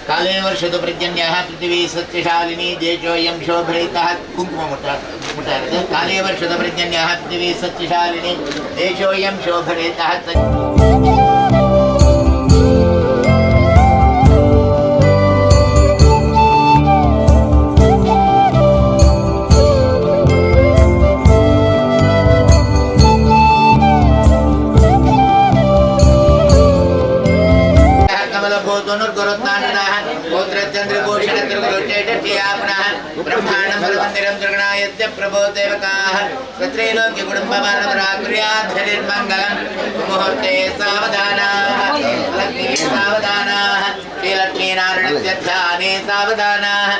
काले वर्षतु पर्जन्यः पृथिवी सत्यशालिनी देशोऽयं शोभरितः कुङ्कुममुट्टारत्। काले वर्षतु पर्जन्यः पृथिवी सत्यशालिनी देशोऽयं शोभरितः। प्रभोदेवकाः मुहूर्ते सावधानाः लक्ष्मी सावधानाः श्रीलक्ष्मीनारायणस्य ध्याने सावधानाः।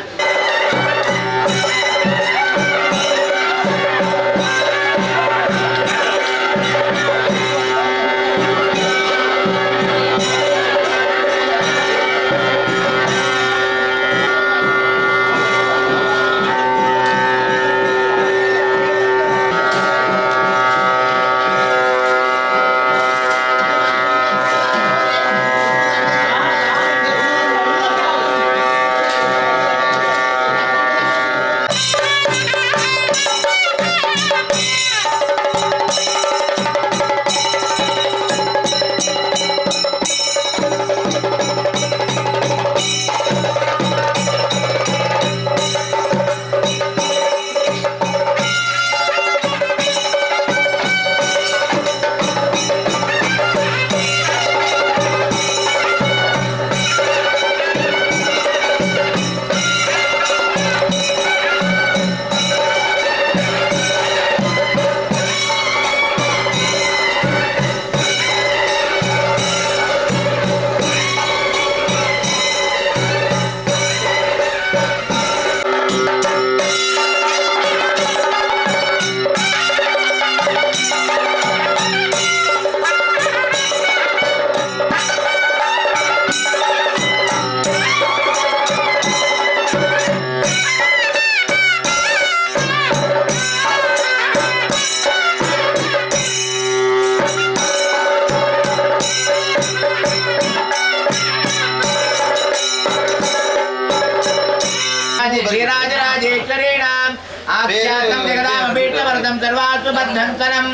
ಶ್ರೀರಾಜರಾಜೇಶ್ವರೀಣಾಂ ಆಖ್ಯಾತಂ ಜಗದಾಮಭೀಷ್ಟವರದಂ ಸರ್ವಾಸುಬದ್ಧಂತನಂ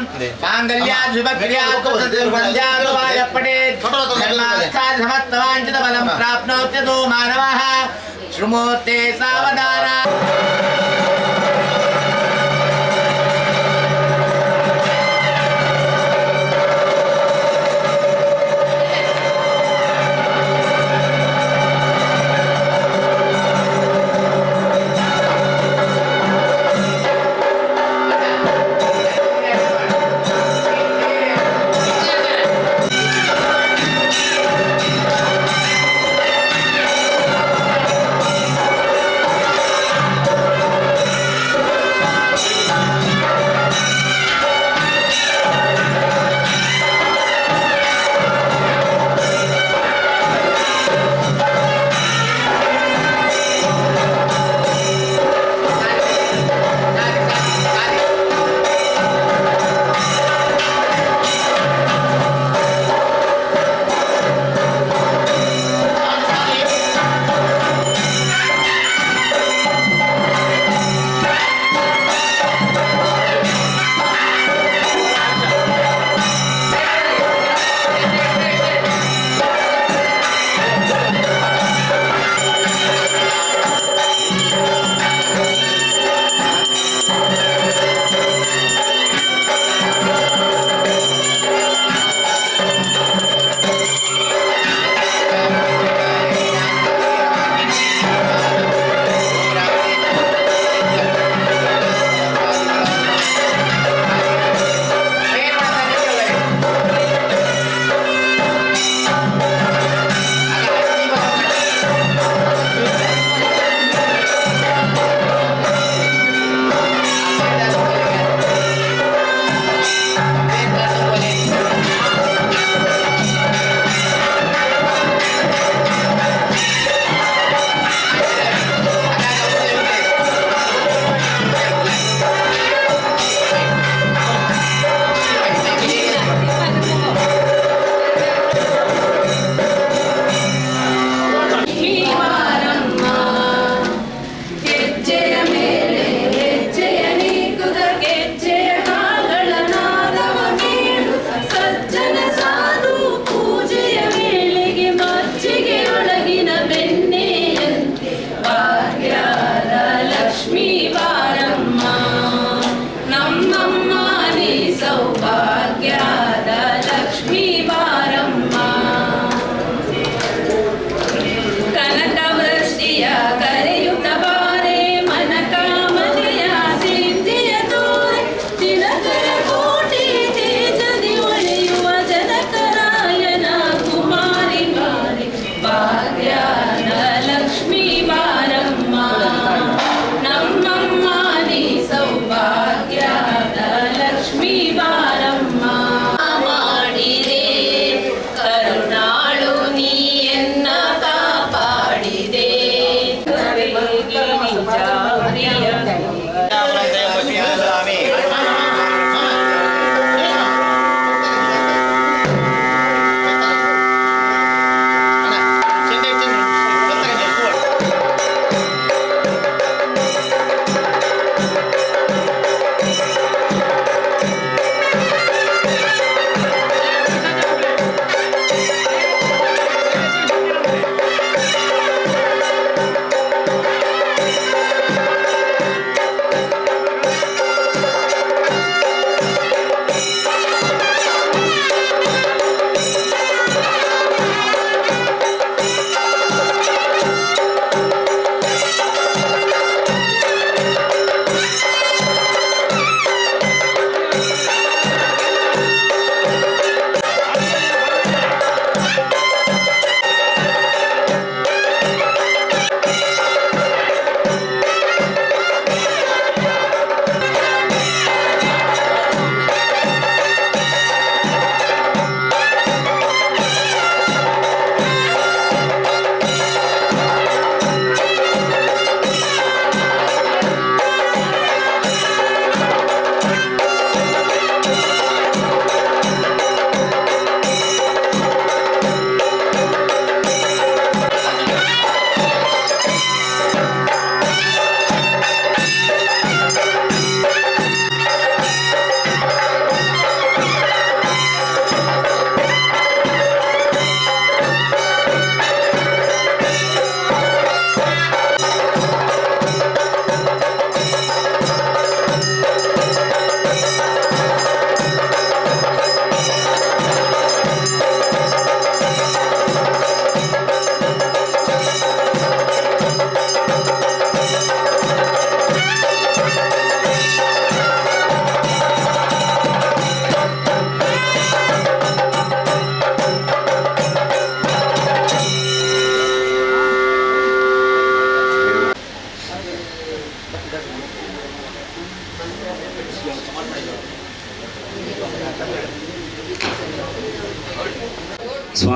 ಮಾಂಗಲ್ಯಾಸುಭಕ್ರ್ಯಾಸುಸಂಧ್ಯಾನುವಾಯ ಪಠೇತ್ ಧರ್ಮಾರ್ಥಾತ್ ಸಮಸ್ತವಾಂಛಿತಫಲಂ ಪ್ರಾಪ್ನೋತ್ಯತೋ ಮಾನವಃ ಶೃಮೋತ್ತೆ ಸಾವಧಾನ.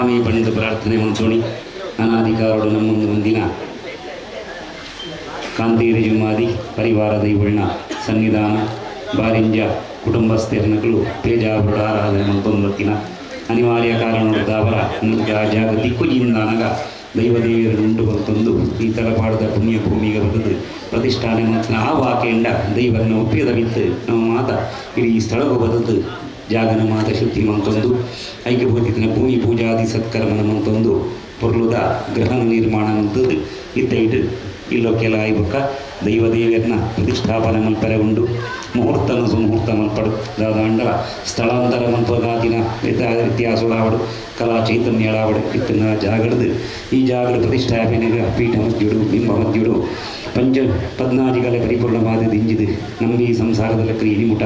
ಸ್ವಾಮಿ ಪಂಡಿತ ಪ್ರಾರ್ಥನೆ ಮಂತೋಣಿ ಅನಾಧಿಕಾರಡು ನಮ್ಮೊಂದು ಒಂದಿನ ಕಾಂತೇರಿ ಜುಮಾದಿ ಪರಿವಾರ ದೈವಳ್ಣ ಸನ್ನಿಧಾನ ಬಾರಿಂಜ ಕುಟುಂಬಸ್ಥೆರ್ನಕಲು ಪೇಜಾವರುಡ ಆರಾಧನೆ ಮಂತೊಂದು ಅನಿವಾರ್ಯ ಕಾರಣದಾವರ ಜಾಗ ದಿಕ್ಕುಜಿಂದಾನಗ ದೈವದೇವಿಯರು ಉಂಟು ಬಂತೊಂದು ಈ ತಲಪಾಡದ ಪುಣ್ಯ ಭೂಮಿಗೆ ಬರೆದು ಪ್ರತಿಷ್ಠಾನೆ ಮತ್ತು ಆ ವಾಕೆಂಡ ದೈವರನ್ನ ಒಪ್ಪಿಯದ ಬಿತ್ತು ನಮ್ಮ ಮಾತ ಇಡೀ ಸ್ಥಳಕ್ಕೆ ಬದದು ಜಾಗನ ಮಾತ ಶುದ್ಧಿ ಮಂತೊಂದು ಐಕ್ಯಭೂತಿನ ಭೂಮಿ ಪೂಜಾದಿ ಸತ್ಕರ್ಮನ ಮಂತೊಂದು ಪೊರ್ಲುದ ಗ್ರಹಣ ನಿರ್ಮಾಣ ಮಂತದ್ದು ಇತ್ತೈಟು ಇಲ್ಲೊಕ್ಕೆಲ್ಲ ಆಯ್ಬೊಕ್ಕ ದೈವದೇವಿಯರ್ನ ಪ್ರತಿಷ್ಠಾಪನೆ ಮಲ್ಪರೆ ಉಂಡು ಮುಹೂರ್ತನ ಸುಮುಹೂರ್ತ ಮಲ್ಪಡು ದಾದಾಂಡಲ ಸ್ಥಳಾಂತರ ಮಲ್ಪಗಾತಿನ ವ್ಯತ್ಯಾಸಗಳಾವಡು ಕಲಾ ಚೈತನ್ಯಳಾವಡು ಇತ್ತಿನ ಜಾಗಡ್ದು ಈ ಜಾಗಡ ಪ್ರತಿಷ್ಠಾಪನೆಗ ಪೀಠ ಮಧ್ಯುಡು ಬಿಂಬ ಮಧ್ಯುಡು ಪಂಚ ಪದ್ನಾಜಿಗಳ ಪರಿಪೂರ್ಣವಾದ ದಿಂಜಿದು ನಂಬಿ ಸಂಸಾರದಲ್ಲಿ ಕ್ರಿಯೆ ಮುಟ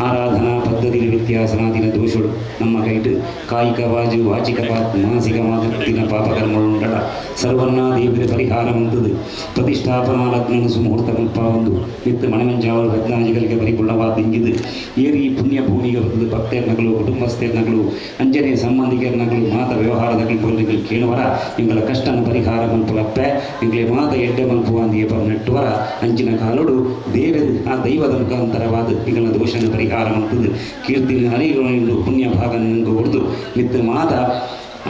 ಆರಾಧನಾ ಪದ್ಧತಿಯ ವ್ಯತ್ಯಾಸನಾದಿನ ದೋಷಗಳು ನಮ್ಮ ಕೈಟು ಕಾಯಿಕ ವಾಜು ವಾಚಿಕ ಮಾನಸಿಕ ಮಾತಿನ ಪಾಪಕರ್ಮಗಳುಂಡಡ ಸರ್ವನ್ನ ದೇವಿರ ಪರಿಹಾರ ಮಂತದು ಪ್ರತಿಷ್ಠಾಪನಾ ಲಗ್ನ ಸುಮುಹೂರ್ತ ಒಂದು ವಿತ್ ಮಣಮಂಜಾವರು ಪದ್ನಾಜಿಗಳಿಗೆ ಪರಿಪೂರ್ಣವಾದ ದಿಂಜಿದು ಏರಿ ಪುಣ್ಯ ಭೂಮಿಗೆ ಬಂದು ಭಕ್ತರ್ನಗಳು ಕುಟುಂಬಸ್ಥರ್ನಗಳು ಅಂಜನೆ ಸಂಬಂಧಿಕರ್ನಗಳು ಮಾತ ವ್ಯವಹಾರದಗಳು ಪೊಲ್ಲಿಗಳು ಕೇಳುವರ ಎಂಗಳ ಕಷ್ಟನ ಪರಿಹಾರ ಮಲ್ಪಲಪ್ಪೆ ಎಂಗಳೇ ಮಾತ ಎಡ್ಡೆ ಮಲ್ಪುವಂದಿಯ ನೆಟ್ಟುವರ ಅಂಚಿನ ಕಾಲೋಡು ದೇವ ಆ ದೈವದ ಮುಖಾಂತರವಾದ ಎಂಗಳ ದೋಷನ ಪರಿಹಾರ ಮಂತದು ಕೀರ್ತಿನ ಅರಿಗಳು ಪುಣ್ಯ ಭಾಗ ನಂಗೆ ಹೊಡೆದು ಮಿತ್ತ ಮಾತ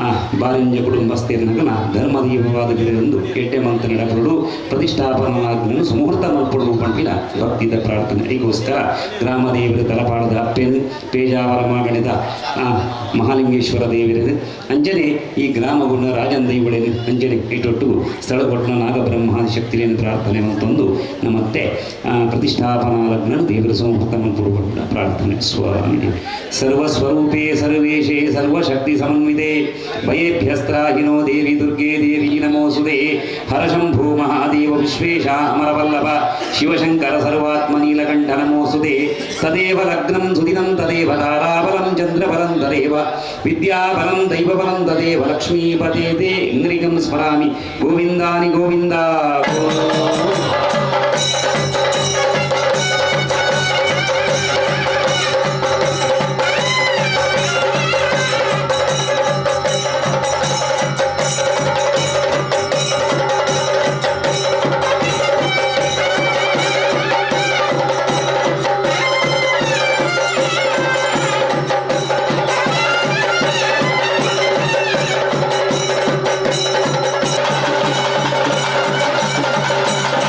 ಆ ಬಾರಿಂಜ ಕುಟುಂಬಸ್ಥೆರ್ನಗನ ಧರ್ಮದೀಪವಾದ ಬಿರೆಂದು ಎಡ್ಡೆ ಮಂತ ನಡಪಡು ಪ್ರತಿಷ್ಠಾಪನವಾದನು ಸುಮುಹೂರ್ತ ಮಲ್ಪಡು ಪಂಪಿನ ಭಕ್ತಿದ ಪ್ರಾರ್ಥನೆಗೋಸ್ಕರ ಗ್ರಾಮ ದೇವರ ತಲಪಾಡದ ಅಪ್ಪೇನು ಪೇಜಾವರ ಮಾಗಣಿದ ಆ ಮಹಾಲಿಂಗೇಶ್ವರ ದೇವರದು ಅಂಜನೆ ಈ ಗ್ರಾಮಗುಣ ರಾಜನ್ ದೈವಳೇನು ಅಂಜನೆ ಇಟ್ಟೊಟ್ಟು ಸ್ಥಳಗೊಟ್ಟನ ನಾಗಬ್ರಹ್ಮಾದಿ ಶಕ್ತಿಯನ್ನು ಪ್ರಾರ್ಥನೆ ಅಂತಂದು ನಮ್ಮತ್ತೆ ಪ್ರತಿಷ್ಠಾಪನಾ ಲಗ್ನ ದೇವರ ಸುಮುಹೂರ್ತ ಮಲ್ಪಡು ಪಂಪಿನ ಪ್ರಾರ್ಥನೆ. ಸ್ವಾಮಿ ಸರ್ವಸ್ವರೂಪೇ ಸರ್ವೇಶೇ ಸರ್ವಶಕ್ತಿ ಸಮನ್ವಿತೆ ಭಯೇಭ್ಯಸ್ತ್ರಾಹಿನೋ ದೇವಿ ದುರ್ಗೆ ದೇವಿ ನಮೋಸುದೇ ಹರಶಂಭೋ ಮಹಾದೇವ ವಿಶ್ವೇಶ ಅಮರವಲ್ಲಭ ಶಿವಶಂಕರ ಸರ್ವಾತ್ಮ ನೀಲಕಂಠ ನಮೋಸುದೇ ತದೇವ ಲಗ್ನಂ ಸುದಿನಂ ತದೇವ ತಾರಾಬಲಂ ಚಂದ್ರಬಲಂ ತದೇವ ವಿದ್ಯಾಬಲಂ ದೈವಬಲಂ ತದೇವ ಲಕ್ಷ್ಮೀಪತೇ ತೇ ಇಂದ್ರಿಕಂ ಸ್ಮರಾಮಿ ಗೋವಿಂದಾನಿ ಗೋವಿಂದ. Thank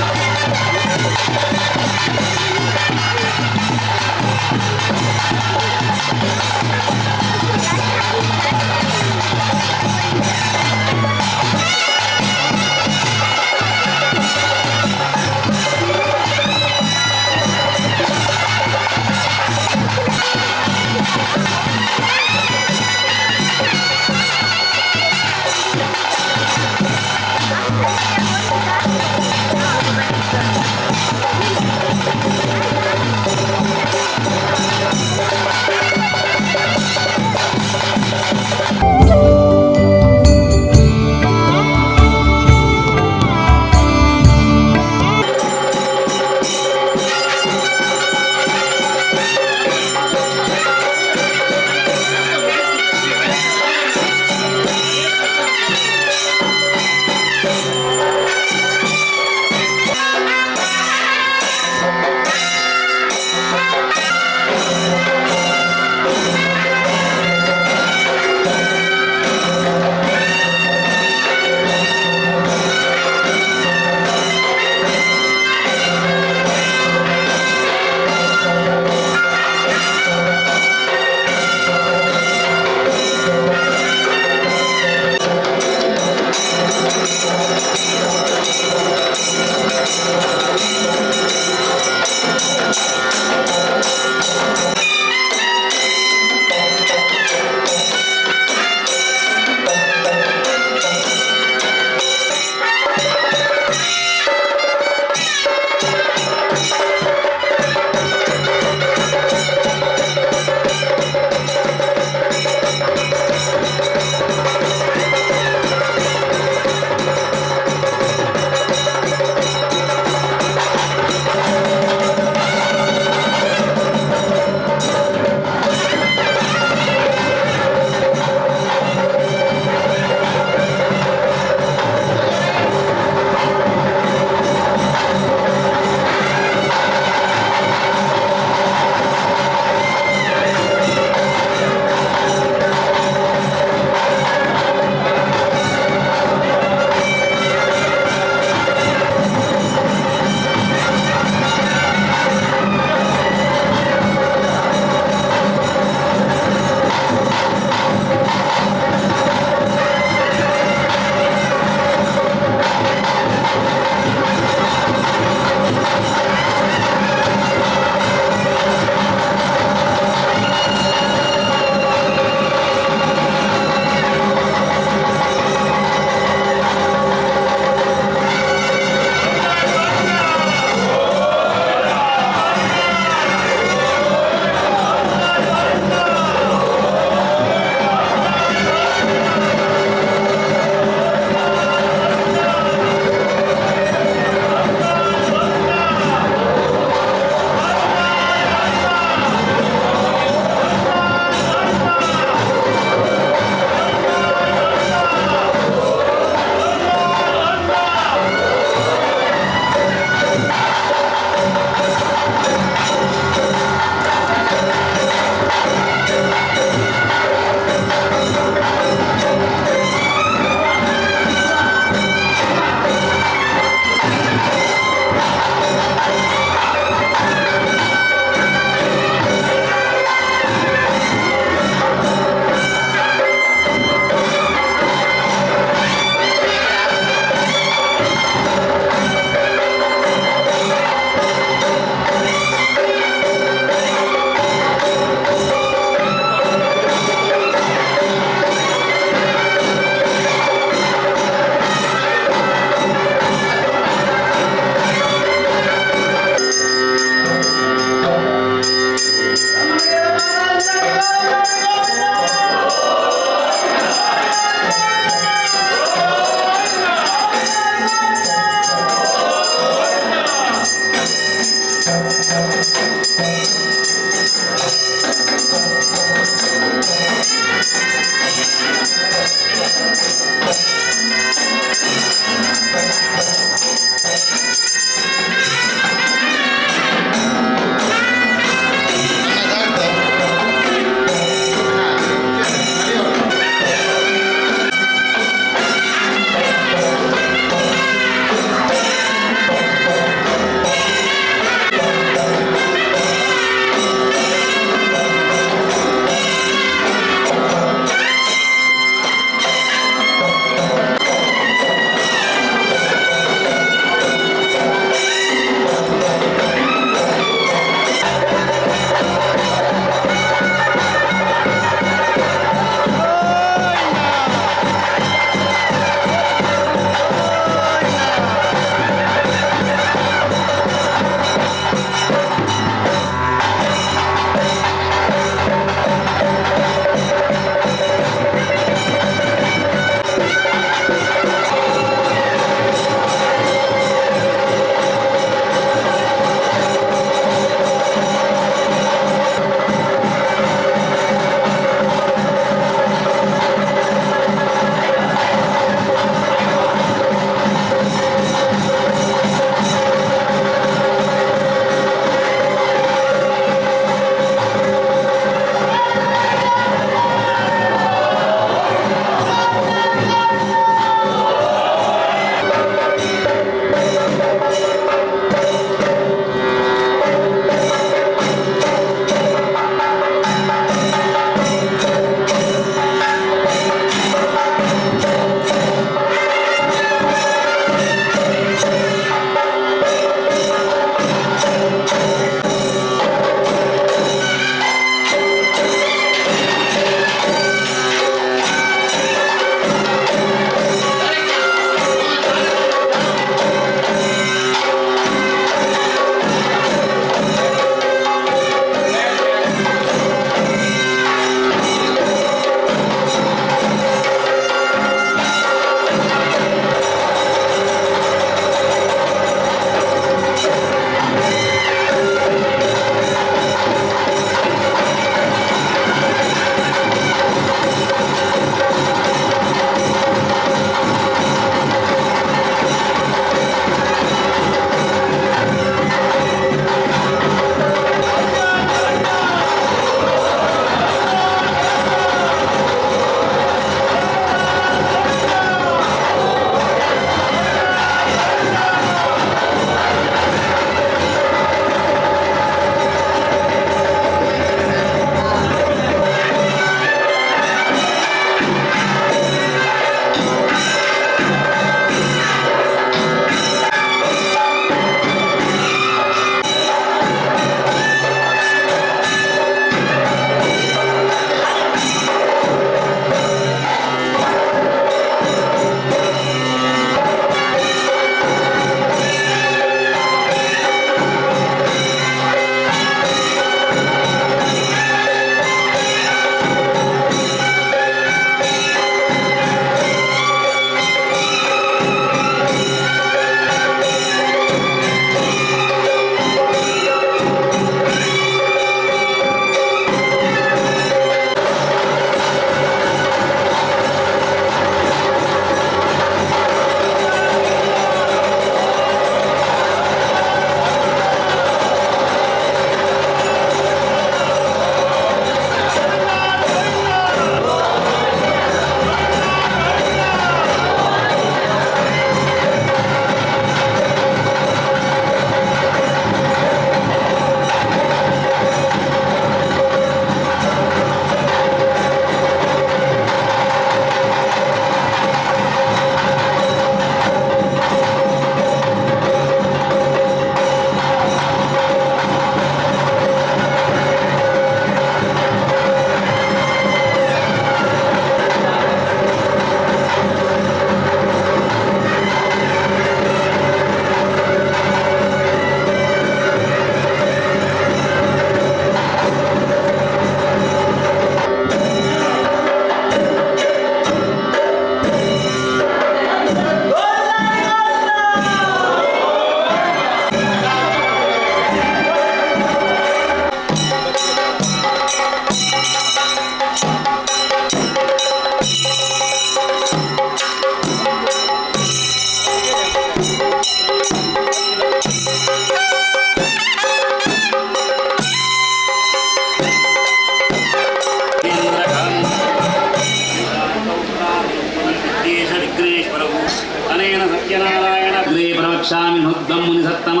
ವಕ್ಷ್ಯಾಮಿ ನುದ್ಧಂ ಮುನಿಸತ್ತಮ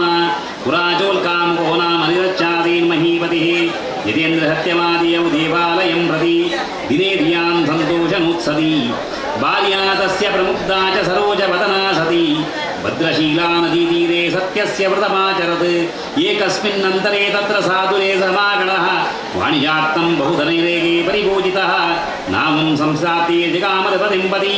ಪುರಾಚೋಲ್ಕಾಮುಕೋ ನಾಮ ನಿರಚ್ಚಾದೀನ್ ಮಹೀಪತಿಃ ಯತೇಂದ್ರ ಸತ್ಯವಾದಿಯೌ ದೇವಾಲಯಂ ಪ್ರತಿ ದಿನೇ ಧಿಯಾನ್ ಸಂತೋಷಮುತ್ಸತಿ ಬಾಲ್ಯಾ ತಸ್ಯ ಪ್ರಮುಗ್ಧಾ ಚ ಸರೋಜವದನಾ ಸತಿ ಭದ್ರಶೀಲಾ ನದೀತೀರೆ ಸತ್ಯಸ್ಯ ವ್ರತಮಾಚರತ್ ಏಕಸ್ಮಿನ್ನಂತರೆ ತತ್ರ ಸಾಧುರೇ ಸಮಾಗಣಃ ವಾಣಿಜಾರ್ಥಂ ಬಹುಧನೈರೇಗೆ ಪರಿಪೂಜಿತಃ ನಾಮಂ ಸಂಸ್ಥಾಪ್ಯೆ ಜಗಾಮದಪತಿಂ ಪತಿ.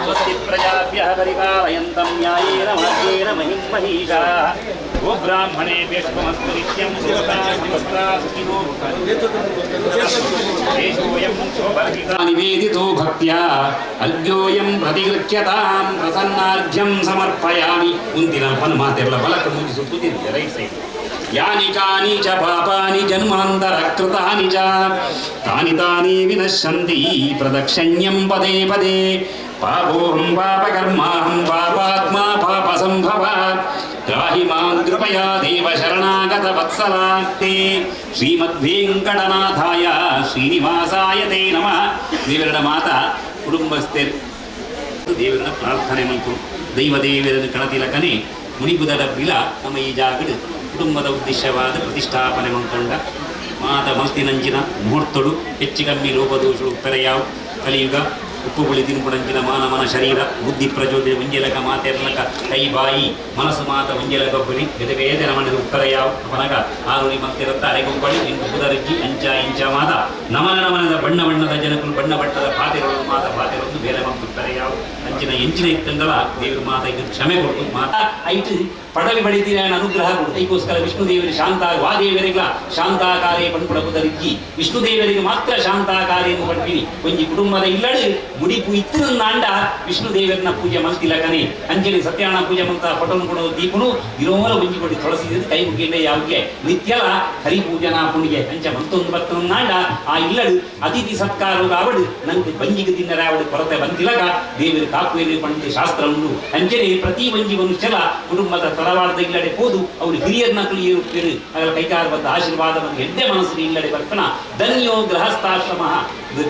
स्वस्ति प्रजाभ्यः परिपालयन्तं न्यायेन मार्गेण महिं महीषाः गोब्राह्मणेभ्यः शुभमस्तु नित्यं लोकाः समस्ताः सुखिनो भवन्तु. देशोऽयं शोभर्हिता निवेदितो भक्त्या अर्घ्योऽयं प्रतिगृह्यतां प्रसन्नार्घ्यं समर्पयामि. ಮುಂದಿನ ಮಾತೆಲ್ಲ ಬಲಕ್ಕೆ ಮುಂಚೆ ಸುತ್ತುತ್ತಿದ್ದೆ ರೈಟ್ ಸೈಡ್. ಯಾನಿ ಕಾನಿ ಚ ಪಾಪಾನಿ ಜನ್ಮಾಂತರ ಕೃತಾನಿ ಚ ತಾನಿ ತಾನಿ ವಿನಶ್ಯಂತಿ ಪ್ರದಕ್ಷಿಣ್ಯಂ ಪದೇ ಪದೇ. ಪಾಪೋಹಂ ಪಾಪಕರ್ಮಾಹಂ ಪಾಪಾತ್ಮಾ ಪಾಪ ಸಂಭವ ತ್ರಾಹಿ ಮಾಂ ಕೃಪಯಾ ದೇವ ಶರಣಾಗತ ವತ್ಸಲ. ತೇ ಶ್ರೀಮದ್ವೇಂಕಟನಾಥಾಯ ಶ್ರೀನಿವಾಸಾಯ ತೇ ನಮಃ. ದೇವರ ಮಾತಾ ಕುಟುಂಬಸ್ಥರು ದೇವರನ್ನ ಪ್ರಾರ್ಥನೆ ಮಂತು ದೈವ ದೇವರನ್ನು ಕಣತಿಲಕನೆ ಮುನಿಬುದಡ ಬಿಲ ನಮ್ಮ ಈ ಜಾಗಡು ಕುಟುಂಬದ ಉದ್ದೇಶವಾದ ಪ್ರತಿಷ್ಠಾಪನೆ ಮಂಕೊಂಡ ಮಾತ ಮಲ್ತಿನಂಚಿನ ಮುಹೂರ್ತಡು ಹೆಚ್ಚು ಕಮ್ಮಿ ಲೋಪದೋಷಳು ಪೆರೆಯಾವು. ಕಲಿಯುಗ ಉಪ್ಪು ಪುಳಿ ತಿನ್ಪುಡಂಚಿನ ಮಾನವನ ಶರೀರ ಬುದ್ಧಿ ಪ್ರಚೋದನೆ ಒಂಜೆಲಕ ಮಾತೆರ್ಲಕ ಕೈ ಬಾಯಿ ಮನಸ್ಸು ಮಾತ ಒಂಜೆಲಕ ಬಲಿ ಬೇತೆ ಬೇತೆ ನಮನ ಉಪ್ಪರೆಯಾವು. ಅಪನಗ ಆರುಳಿ ಮಲ್ತಿರತ್ತ ಅರೆಗೊಂಬಳಿ ಇಂದು ಬುದರಜ್ಜಿ ಅಂಚ ಇಂಚ ಮಾತ ನಮನ ನಮನದ ಬಣ್ಣ ಬಣ್ಣದ ಜನಕುಲು ಬಣ್ಣ ಬಣ್ಣದ ಪಾತೆರಳು ಮಾತ ಪಾತೆರೊಂದು ಬೇರೆ ಮಂತು ಪೆರೆಯಾವು. ಅಂಚಿನ ಎಂಚಿನ ಇತ್ತಂದಲ ದೇವರು ಮಾತ ಇದು ಕ್ಷಮೆ ಕೊಟ್ಟು ಮಾತ ಐಟು ಪಡವಿ ಬಡಿತೀರ ಅನುಗ್ರಹ ಕೊಡು. ಅದಕ್ಕೋಸ್ಕರ ವಿಷ್ಣು ದೇವರು ಶಾಂತ ವಾದೇವರಿಗಳ ಶಾಂತಾಕಾರೇ ಪಣ್ಪುಡ ಬುದರಿಜ್ಜಿ ವಿಷ್ಣು ದೇವರಿಗೆ ಮಾತ್ರ ಶಾಂತಾಕಾರಿ ಎಂದು ಪಡ್ಪಿನಿ. ಒಂಜಿ ಕುಟುಂಬದ ಇಲ್ಲಡು ಮುಡಿಪು ಇತ್ತು ನಾಂಡ ವಿಷ್ಣು ದೇವರನ್ನ ಪೂಜೆ ಮಲ್ತಿಲಕನೆ ಅಂಜಲಿ ಸತ್ಯನಾರಾಯಣ ಪೂಜೆ ಮಂತ ಫಟೋನ್ ಕೊಡೋ ದೀಪನು ಇರೋಲ ಒಂಜಿ ಕೊಡಿ ತುಳಸಿ ಕೈ ಮುಗಿಂಡೆ ಯಾವ್ಗೆ ನಿತ್ಯಲ ಹರಿ ಪೂಜನಾ ಪುಣ್ಯ ಅಂಚ ಮತ್ತೊಂದು ಭಕ್ತನ ನಾಂಡ ಆ ಇಲ್ಲಡು ಅತಿಥಿ ಸತ್ಕಾರ ಆವಡು ನಂಗೆ ಬಂಜಿಗೆ ತಿನ್ನರಾವಡು ಕೊರತೆ ಬಂದಿಲಗ ದೇವರು ಕಾಪುವೇರು ಪಂಡಿತ ಶಾಸ್ತ್ರ ಉಂಡು. ಅಂಚನೆ ಪ್ರತಿ ಒಂಜಿ ಮನುಷ್ಯಲ ಕುಟುಂಬದ ತಳವಾಡದ ಇಲ್ಲಡೆ ಹೋದು ಅವರು ಹಿರಿಯರ್ನ ಏರುತ್ತೇರು ಅದರ ಕೈಕಾರ ಬಂದ ಆಶೀರ್ವಾದ ಬಂದು ಎಡ್ಡೆ ಮನಸ್ಸು ಇಲ್ಲಡೆ ಬರ್ಪಣ ಧನ್ಯೋ ಗೃಹಸ್ಥಾಶ್ರಮ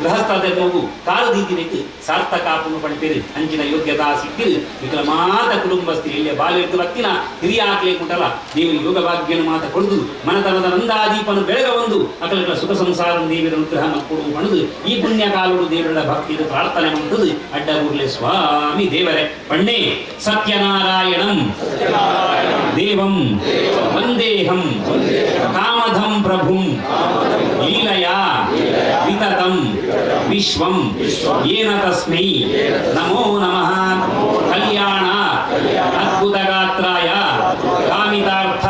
ಗೃಹಸ್ಥ ಧರ್ಮವು ಕಾಲದೀದಿನೆಕ್ ಸಾರ್ಥಕ ಆಪುನು ಪಂಪೇರು ಅಂಚಿನ ಯೋಗ್ಯತಾ ಸಿಕ್ಕಿರು ವಿಕಲ ಮಾತ ಕುಟುಂಬಸ್ಥಿ ಎಲ್ಲಿಯ ಬಾಲ್ಯದ ಬತ್ತಿನ ಹಿರಿಯ ಆಕ್ಲೆ ಕುಟಲ ದೇವರು ಯೋಗ ಭಾಗ್ಯನ ಮಾತ ಕೊಡುದು ಮನತನದ ನಂದಾದೀಪನು ಬೆಳಗ ಒಂದು ಅಕಲಗಳ ಸುಖ ಸಂಸಾರ ದೇವರ ಅನುಗ್ರಹ ಮಕ್ಕಳು ಪಣದು ಈ ಪುಣ್ಯ ಕಾಲೋಡು ದೇವರ ಭಕ್ತಿಯ ಪ್ರಾರ್ಥನೆ ಮಂತದು ಅಡ್ಡಗೂರ್ಲೆ ಸ್ವಾಮಿ ದೇವರೇ ಪಣ್ಣೆ ಸತ್ಯನಾರಾಯಣಂ ದೇವಂ ವಂದೇಹಂ ಕಾಮಧಂ ಪ್ರಭುಂ ಲೀಲಯಾ ವಿತತಂ ವಿಶ್ವಂ ಯೇನ ತಸ್ಮೈ ನಮೋ ನಮಃ. ಕಲ್ಯಾಣ ಅದ್ಭುತಗಾತ್ರಾಯ ಕಾಮಿತಾರ್ಥ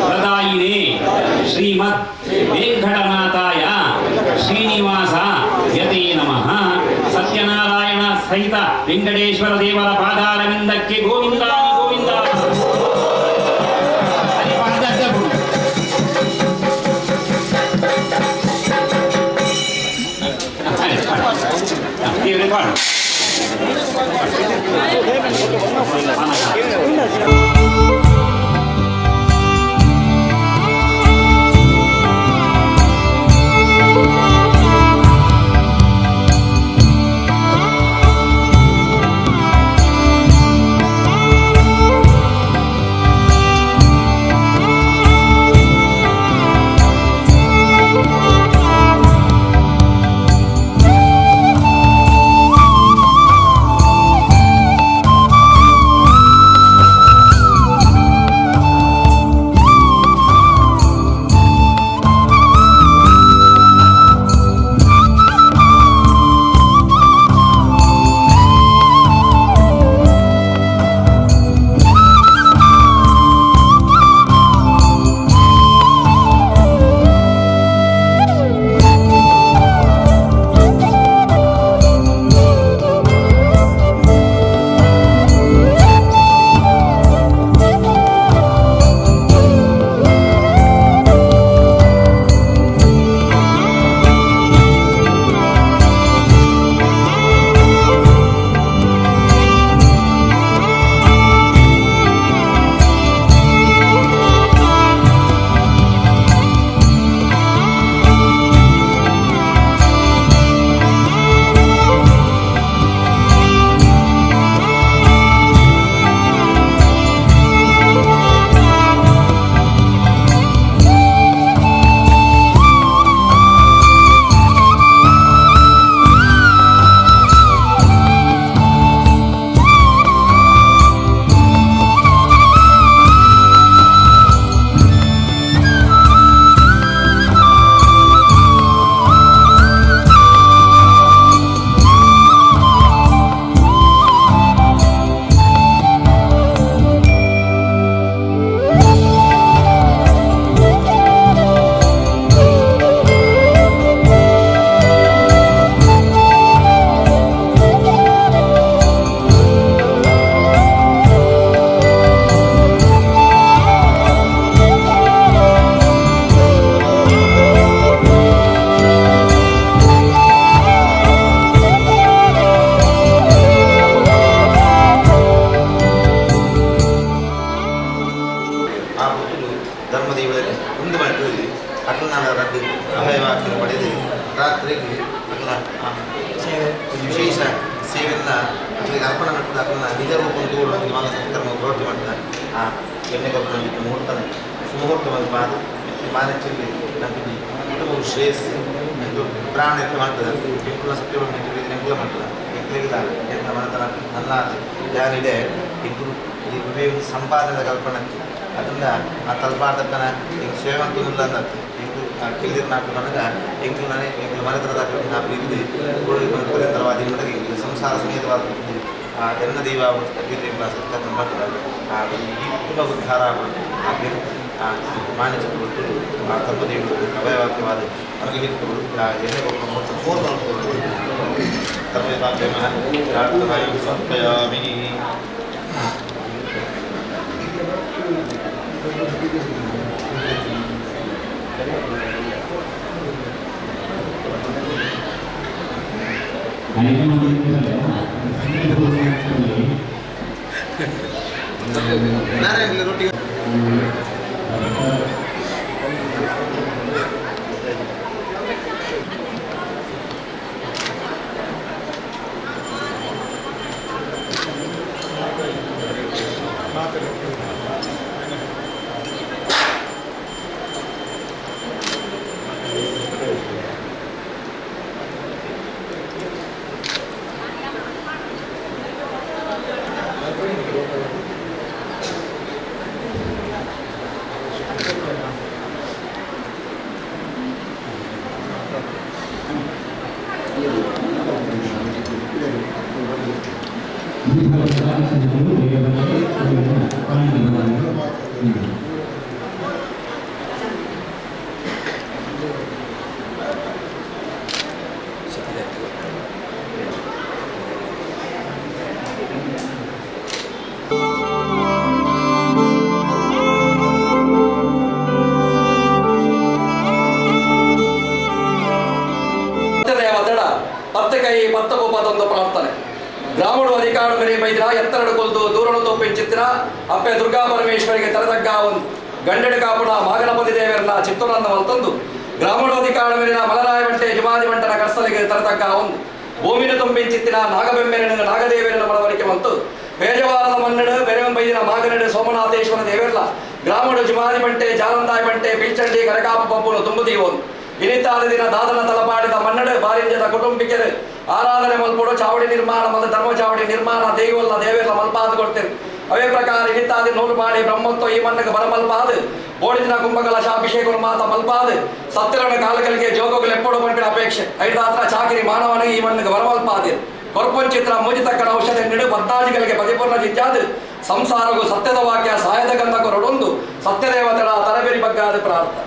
ಪ್ರದಾಯಿನೇ ಶ್ರೀಮದ್ ವೆಂಕಟನಾಥಾಯ ಶ್ರೀನಿವಾಸ ಯತೇ ನಮಃ. ಸತ್ಯನಾರಾಯಣ ಸಹಿತ ವೆಂಕಟೇಶ್ವರ ದೇವರ ಪಾದಾರವಿಂದಕ್ಕೆ ಗೋವಿಂದ ಗೋವಿಂದ. ಮಾಡ್ತದೆ ಅಕಲ್ನ ನಿಜ ರೂಪ ತೋಡು ಮಾಲ ಸತ್ಕರ್ಮ ಪ್ರವೃತ್ತಿ ಮಾಡ್ತದೆ. ಆ ಎಣ್ಣೆ ಕೊಬ್ಬರಿ ಮುಹೂರ್ತನೆ ಸುಮುಹೂರ್ತ ಪಾದ ಮಾನಚಿಲ್ಲಿ ನಮಗೆ ಕುಟುಂಬ ಶ್ರೇಯಸ್ಸು ಎಂಕುಲು ಪ್ರಾಣ ಎತ್ತ ಮಾಡ್ತದೆ. ಎಂಕುಲ ಸತ್ಯ ಎಂಕುಲ ಮಾಡ್ತದೆ. ಎಂಕುಲಿಲ್ಲ ಎಂತ ಮನತನ ನನ್ನ ಯಾನಿದೆ ಎಂಕುಲು ಈ ವಿವೇಕ ಸಂಪಾದನೆ ಕಲ್ಪನೆ ಅದರಿಂದ ಆ ತಲ್ಪಾಡ್ದಕ್ಕನ ಎಂಕ್ ಸೇವಂತುಲ್ಲ ಅನ್ನತ್ತೆ. ಎಂಕು ಆ ಕಿಲ್ಲಿರ್ ನಾಲ್ಕು ನನಗ ಎಂಕುಲು ನಾನೇ ಎಂಕುಲು ಮನೆತನದ ನಾ ಪ್ರೀತಿ ಪರ್ಯಂತರವಾದಿ ಮಟ್ಟಿಗೆ ಎಂಕುಲು ಸಂಸಾರ ಸಮೇತವಾದ ಆ ಎನ್ನ ದೈವ ಎಂಕುಲ ಸತ್ಕರ್ಮ ಮಾಡ್ತದೆ. ಆ ಈ ಕುಟುಂಬ ಉದ್ಧಾರ ಆ ಬೇರೆ ಆ ಮಾನ್ಯ ಕೊಟ್ಟು ಆ ತರ್ಮದೇವರು ಅಭಯವಾಕ್ಯವಾದ ಅನುಗ್ರಹಿಸಿಕೊಂಡು ಆ ಎಣ್ಣೆ ಕೊಟ್ಟು ಪೂರ್ಣ ಧರ್ಮದೇವಾಭ್ಯಮಃ ಪ್ರಾರ್ಥನಾಂ ಸಮರ್ಪಯಾಮಿ. ನಾರಾಯಣ ರೊಟ್ಟಿ. ದೇವತೆಡ ಪತ್ತೆ ಕೈ ಪತ್ತ ಕೋಪದೊಂದು ಪ್ರಾರ್ಥನೆ. ಗ್ರಾಮಡು ಅಧಿಕಾರ ಮೆರೆ ಬೈದಿರ ಎತ್ತರಡು ಕೊಲ್ದು ದೂರನು ತೋಪಿಂಚಿತ್ತಿರ ಅಪ್ಪೆ ದುರ್ಗಾ ಪರಮೇಶ್ವರಿಗೆ ತರದಗ್ಗ ಒಂದು ಗಂಡೆಡು ಕಾಪುಣ ಮಾಗಣಪತಿ ದೇವರನ್ನ ಚಿತ್ತೂರನ್ನ ಮಲ್ತಂದು ಗ್ರಾಮಡು ಅಧಿಕಾರ ಮೇಲಿನ ಮಲರಾಯ ಬಂಟೆ ಜುಮಾದಿ ಬಂಟನ ಕರ್ಸಲಿಗೆ ತರತಗ್ಗ ಒಂದು ಭೂಮಿನ ತುಂಬಿಂಚಿತ್ತಿನ ನಾಗಬೆಂಬೆರನ ನಾಗದೇವರನ ಮಳವರಿಕೆ ಬಂತು ಬೇಜವಾರದ ಮನ್ನಡು ಬೆರೆವಂಬೈದಿನ ಮಾಗನಡು ಸೋಮನಾಥೇಶ್ವರ ದೇವರ್ಲ ಗ್ರಾಮಡು ಜುಮಾದಿ ಬಂಟೆ ಜಾರಂದಾಯ ಬಂಟೆ ಬಿಲ್ಚಂಡಿ ಕರಕಾಪು ಪಬ್ಬುನು ತುಂಬುದೀವೊಂದು ಇನಿತಾದ ದಿನ ದಾದನ ತಲಪಾಡಿದ ಮನ್ನಡು ಬಾರಿಂಜದ ಕುಟುಂಬಿಕೆರು ಆರಾಧನೆ ಮಲ್ಪೊಡು ಚಾವಡಿ ನಿರ್ಮಾಣ ಮಲ್ದ ಧರ್ಮ ಚಾವಡಿ ನಿರ್ಮಾಣ ದೇವಲ್ಲ ದೇವೆಲ್ಲ ಮಲ್ಪಾದು ಕೊಡ್ತೇನೆ. ಅವೇ ಪ್ರಕಾರ ಇನಿತಾದಿ ನೂಲು ಮಾಡಿ ಬ್ರಹ್ಮತ್ವ ಈ ಮಣ್ಣಗೆ ಬರಮಲ್ಪಾದು ಬೋಡಿದಿನ ಕುಂಭಕಲಶಾಭಿಷೇಕ ಮಾತ ಮಲ್ಪಾದು ಸತ್ಯರಣ ಕಾಲಗಳಿಗೆ ಜೋಗಗಳು ಎಪ್ಪಡು ಪಂಪಿನ ಅಪೇಕ್ಷೆ ಐದಾತ್ರ ಚಾಕಿರಿ ಮಾನವನ ಈ ಮಣ್ಣಿಗೆ ಬರಮಲ್ಪಾದಿ ಕೊರ್ಪಂಚಿತ್ರ ಮೂಜಿತಕ್ಕನ ಔಷಧ ನೀಡು ಬದ್ದಾಜಿಗಳಿಗೆ ಪರಿಪೂರ್ಣ ಜಿಜ್ಜಾದು ಸಂಸಾರಗೂ ಸತ್ಯದ ವಾಕ್ಯ ಸಹಾಯದ ಗಂಧ ಕೊರಡೊಂದು ಸತ್ಯದೇವತೆಗಳ ತರಬೇರಿ ಬಗ್ಗಾದ ಪ್ರಾರ್ಥನೆ.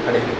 Thank you.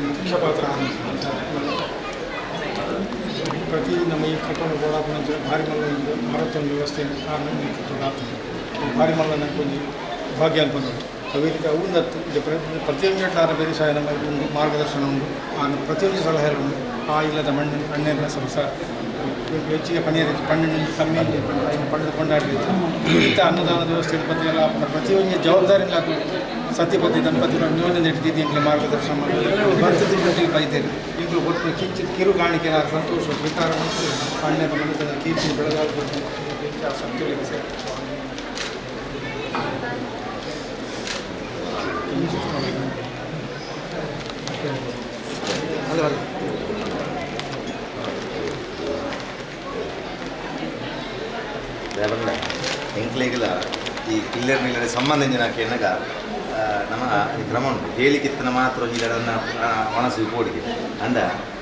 ಮುಖ್ಯ ಪಾತ್ರ ಪ್ರತಿ ನಮ್ಮ ಈ ಕಟ್ಟಡ ಗೋಡಾಪುರ ಭಾರಿ ಮಲ್ಲ ಭಾರತ ವ್ಯವಸ್ಥೆ ಭಾರಿ ಮಲ್ಲ ನಂಗೆ ಭಾಗ್ಯ ಅನ್ಪಂದು ಅವೇರಿಕ ಅವು ಪ್ರತಿಯೊಂದು ಆರ ಬೇರೆ ಸಹಾಯ ನಮ್ಮ ಒಂದು ಮಾರ್ಗದರ್ಶನ ಉಂಟು ಆ ಪ್ರತಿಯೊಂದು ಸಲಹೆ ಉಂಟು ಆ ಇಲ್ಲದ ಮಣ್ಣು ಅಣ್ಣೆಲ್ಲ ಸಂಸಾರ ಹೆಚ್ಚಿಗೆ ಪನ್ನೀರ್ ಪಣ್ಣು ಕಮ್ಮಿ ಪಡೆದು ಕೊಂಡಾಡಿ ಇಂಥ ಅನ್ನದಾನ ವ್ಯವಸ್ಥೆ ಬಗ್ಗೆ ಎಲ್ಲ ಪ್ರತಿಯೊಂದು ಜವಾಬ್ದಾರಿ ಸತಿಪತಿ ದಂಪತಿಗಳು ಅನ್ಯೋನ್ಯ ಇಟ್ಟಿದ್ದೀವಿ ಮಾರ್ಗದರ್ಶನ ಮಾಡಿ ಬೈದೇನೆ ಈಗಲೂ ಕೊಟ್ಟು ಕಿಂಚಿತ್ ಕಿರು ಕಾಣಿಕೆ ಸಂತೋಷ ಸ್ವೀಕಾರ ಮತ್ತು ಅಣ್ಣನ ಮನದ ಕೀರ್ತಿ ಬೆಳಗಾಗಬೇಕು ಸತ್ಯಗಳಿಗೆ ಸೇರಿ ಎಂಕ್ಲೆಗ್ಲ ಈ ಕಿಲ್ಲರ್ ನಿಲ್ಲಡೆ ಸಂಬಂಧ ಇಂಜಿನ ಕೇನಗ ನಮ್ಮ ಈ ಕ್ರಮ ಉಂಟು ಹೇಳಿಕಿತ್ತನ ಮಾತ್ರ ಒಂಜಿಲಡನ್ನ ಒಣಸು ಪೋಡಿಗೆ ಅಂಡ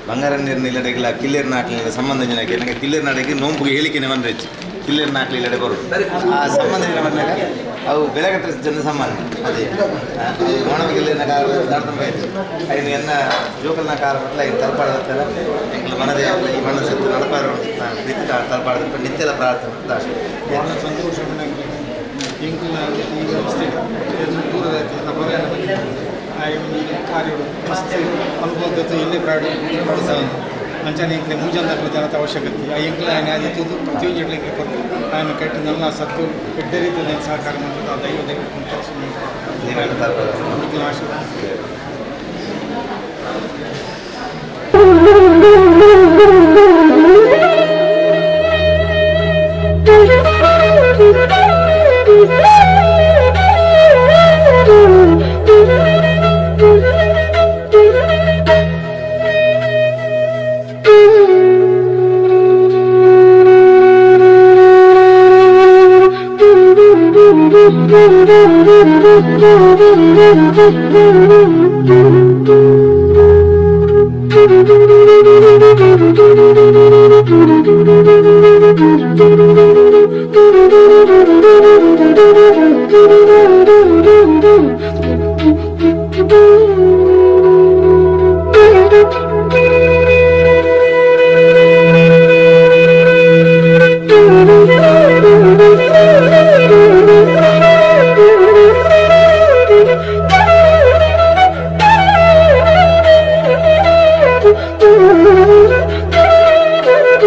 ಬಂಗಾರ ನೀರು ನಿಲ್ಲಡೆಗ್ಲ ಕಿಲ್ಲೇರ್ ನಾಟ್ಲಿನ ಸಂಬಂಧ ಇಂಜಿನ ಕೇನಗ ಕಿಲ್ಲೇರ್ ನಾಡಿಗೆ ನೋಂಪುಗೆ ಹೇಳಿಕೆನೆ ಬಂದ್ರೆ ಕಿಲ್ಲೇರ್ ನಾಟ್ಲಿ ಇಲ್ಲಡೆ ಬರು ಆ ಸಂಬಂಧ ಬಂದಾಗ ಅವು ಬೆಳಗಟ್ಟ ಜನ ಸಂಬಂಧ ಅದೇ ಓಣಂ ಕಿಲ್ಲೇರ್ನ ಕಾರ ದಾಡ್ತಂಬ ಆಯ್ತು ಐನು ಎನ್ನ ಜೋಕಲ್ನ ಕಾರ ಮಟ್ಲ ಐನು ತಲಪಾಡದತ್ತಲ್ಲ ಎಂಕ್ಲ ಮನದೇ ಈ ಮಣ್ಣು ಸತ್ತು ನಡಪಾರ ತಲಪಾಡ ನಿತ್ಯದ ಪ್ರಾರ್ಥನೆ ಅಷ್ಟೇ. ಭಾಳ ಸಂತೋಷ ಎಂಕುಲ ಈ ವ್ಯವಸ್ಥೆ ದೂರದ ಈ ಕಾರ್ಯಗಳು ಮಸ್ತ್ ಅನುಭವದ ಎಲ್ಲೇ ಪ್ರಾಡ ಅಂಚನೆ ಎಂಕ್ಲೆ ಮೂಜಂದಕ್ಲ ಜನತೆ ಅವಶ್ಯಕತೆ ಆ ಎಂಕ್ಲ ఆయన ಆದಿತ್ತು ಪ್ರತಿಯೊಂದು ಎಂಕ್ಲೆ ಕೊಟ್ಟು ఆయన ಕಟ್ಟಿ ನನ್ನ ಸತ್ತು ಎಡ್ಡೆ ರೀತಿಯಲ್ಲಿ ಸಹಕಾರ ಮಾಡ್ತದೆ. ಆ ದೈವ ದೈವ ಆಶೀರ್ವಾದ.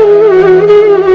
Thank you.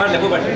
ಪಡ್ಲೆ ಪೂ ಪಡ್ಲೆ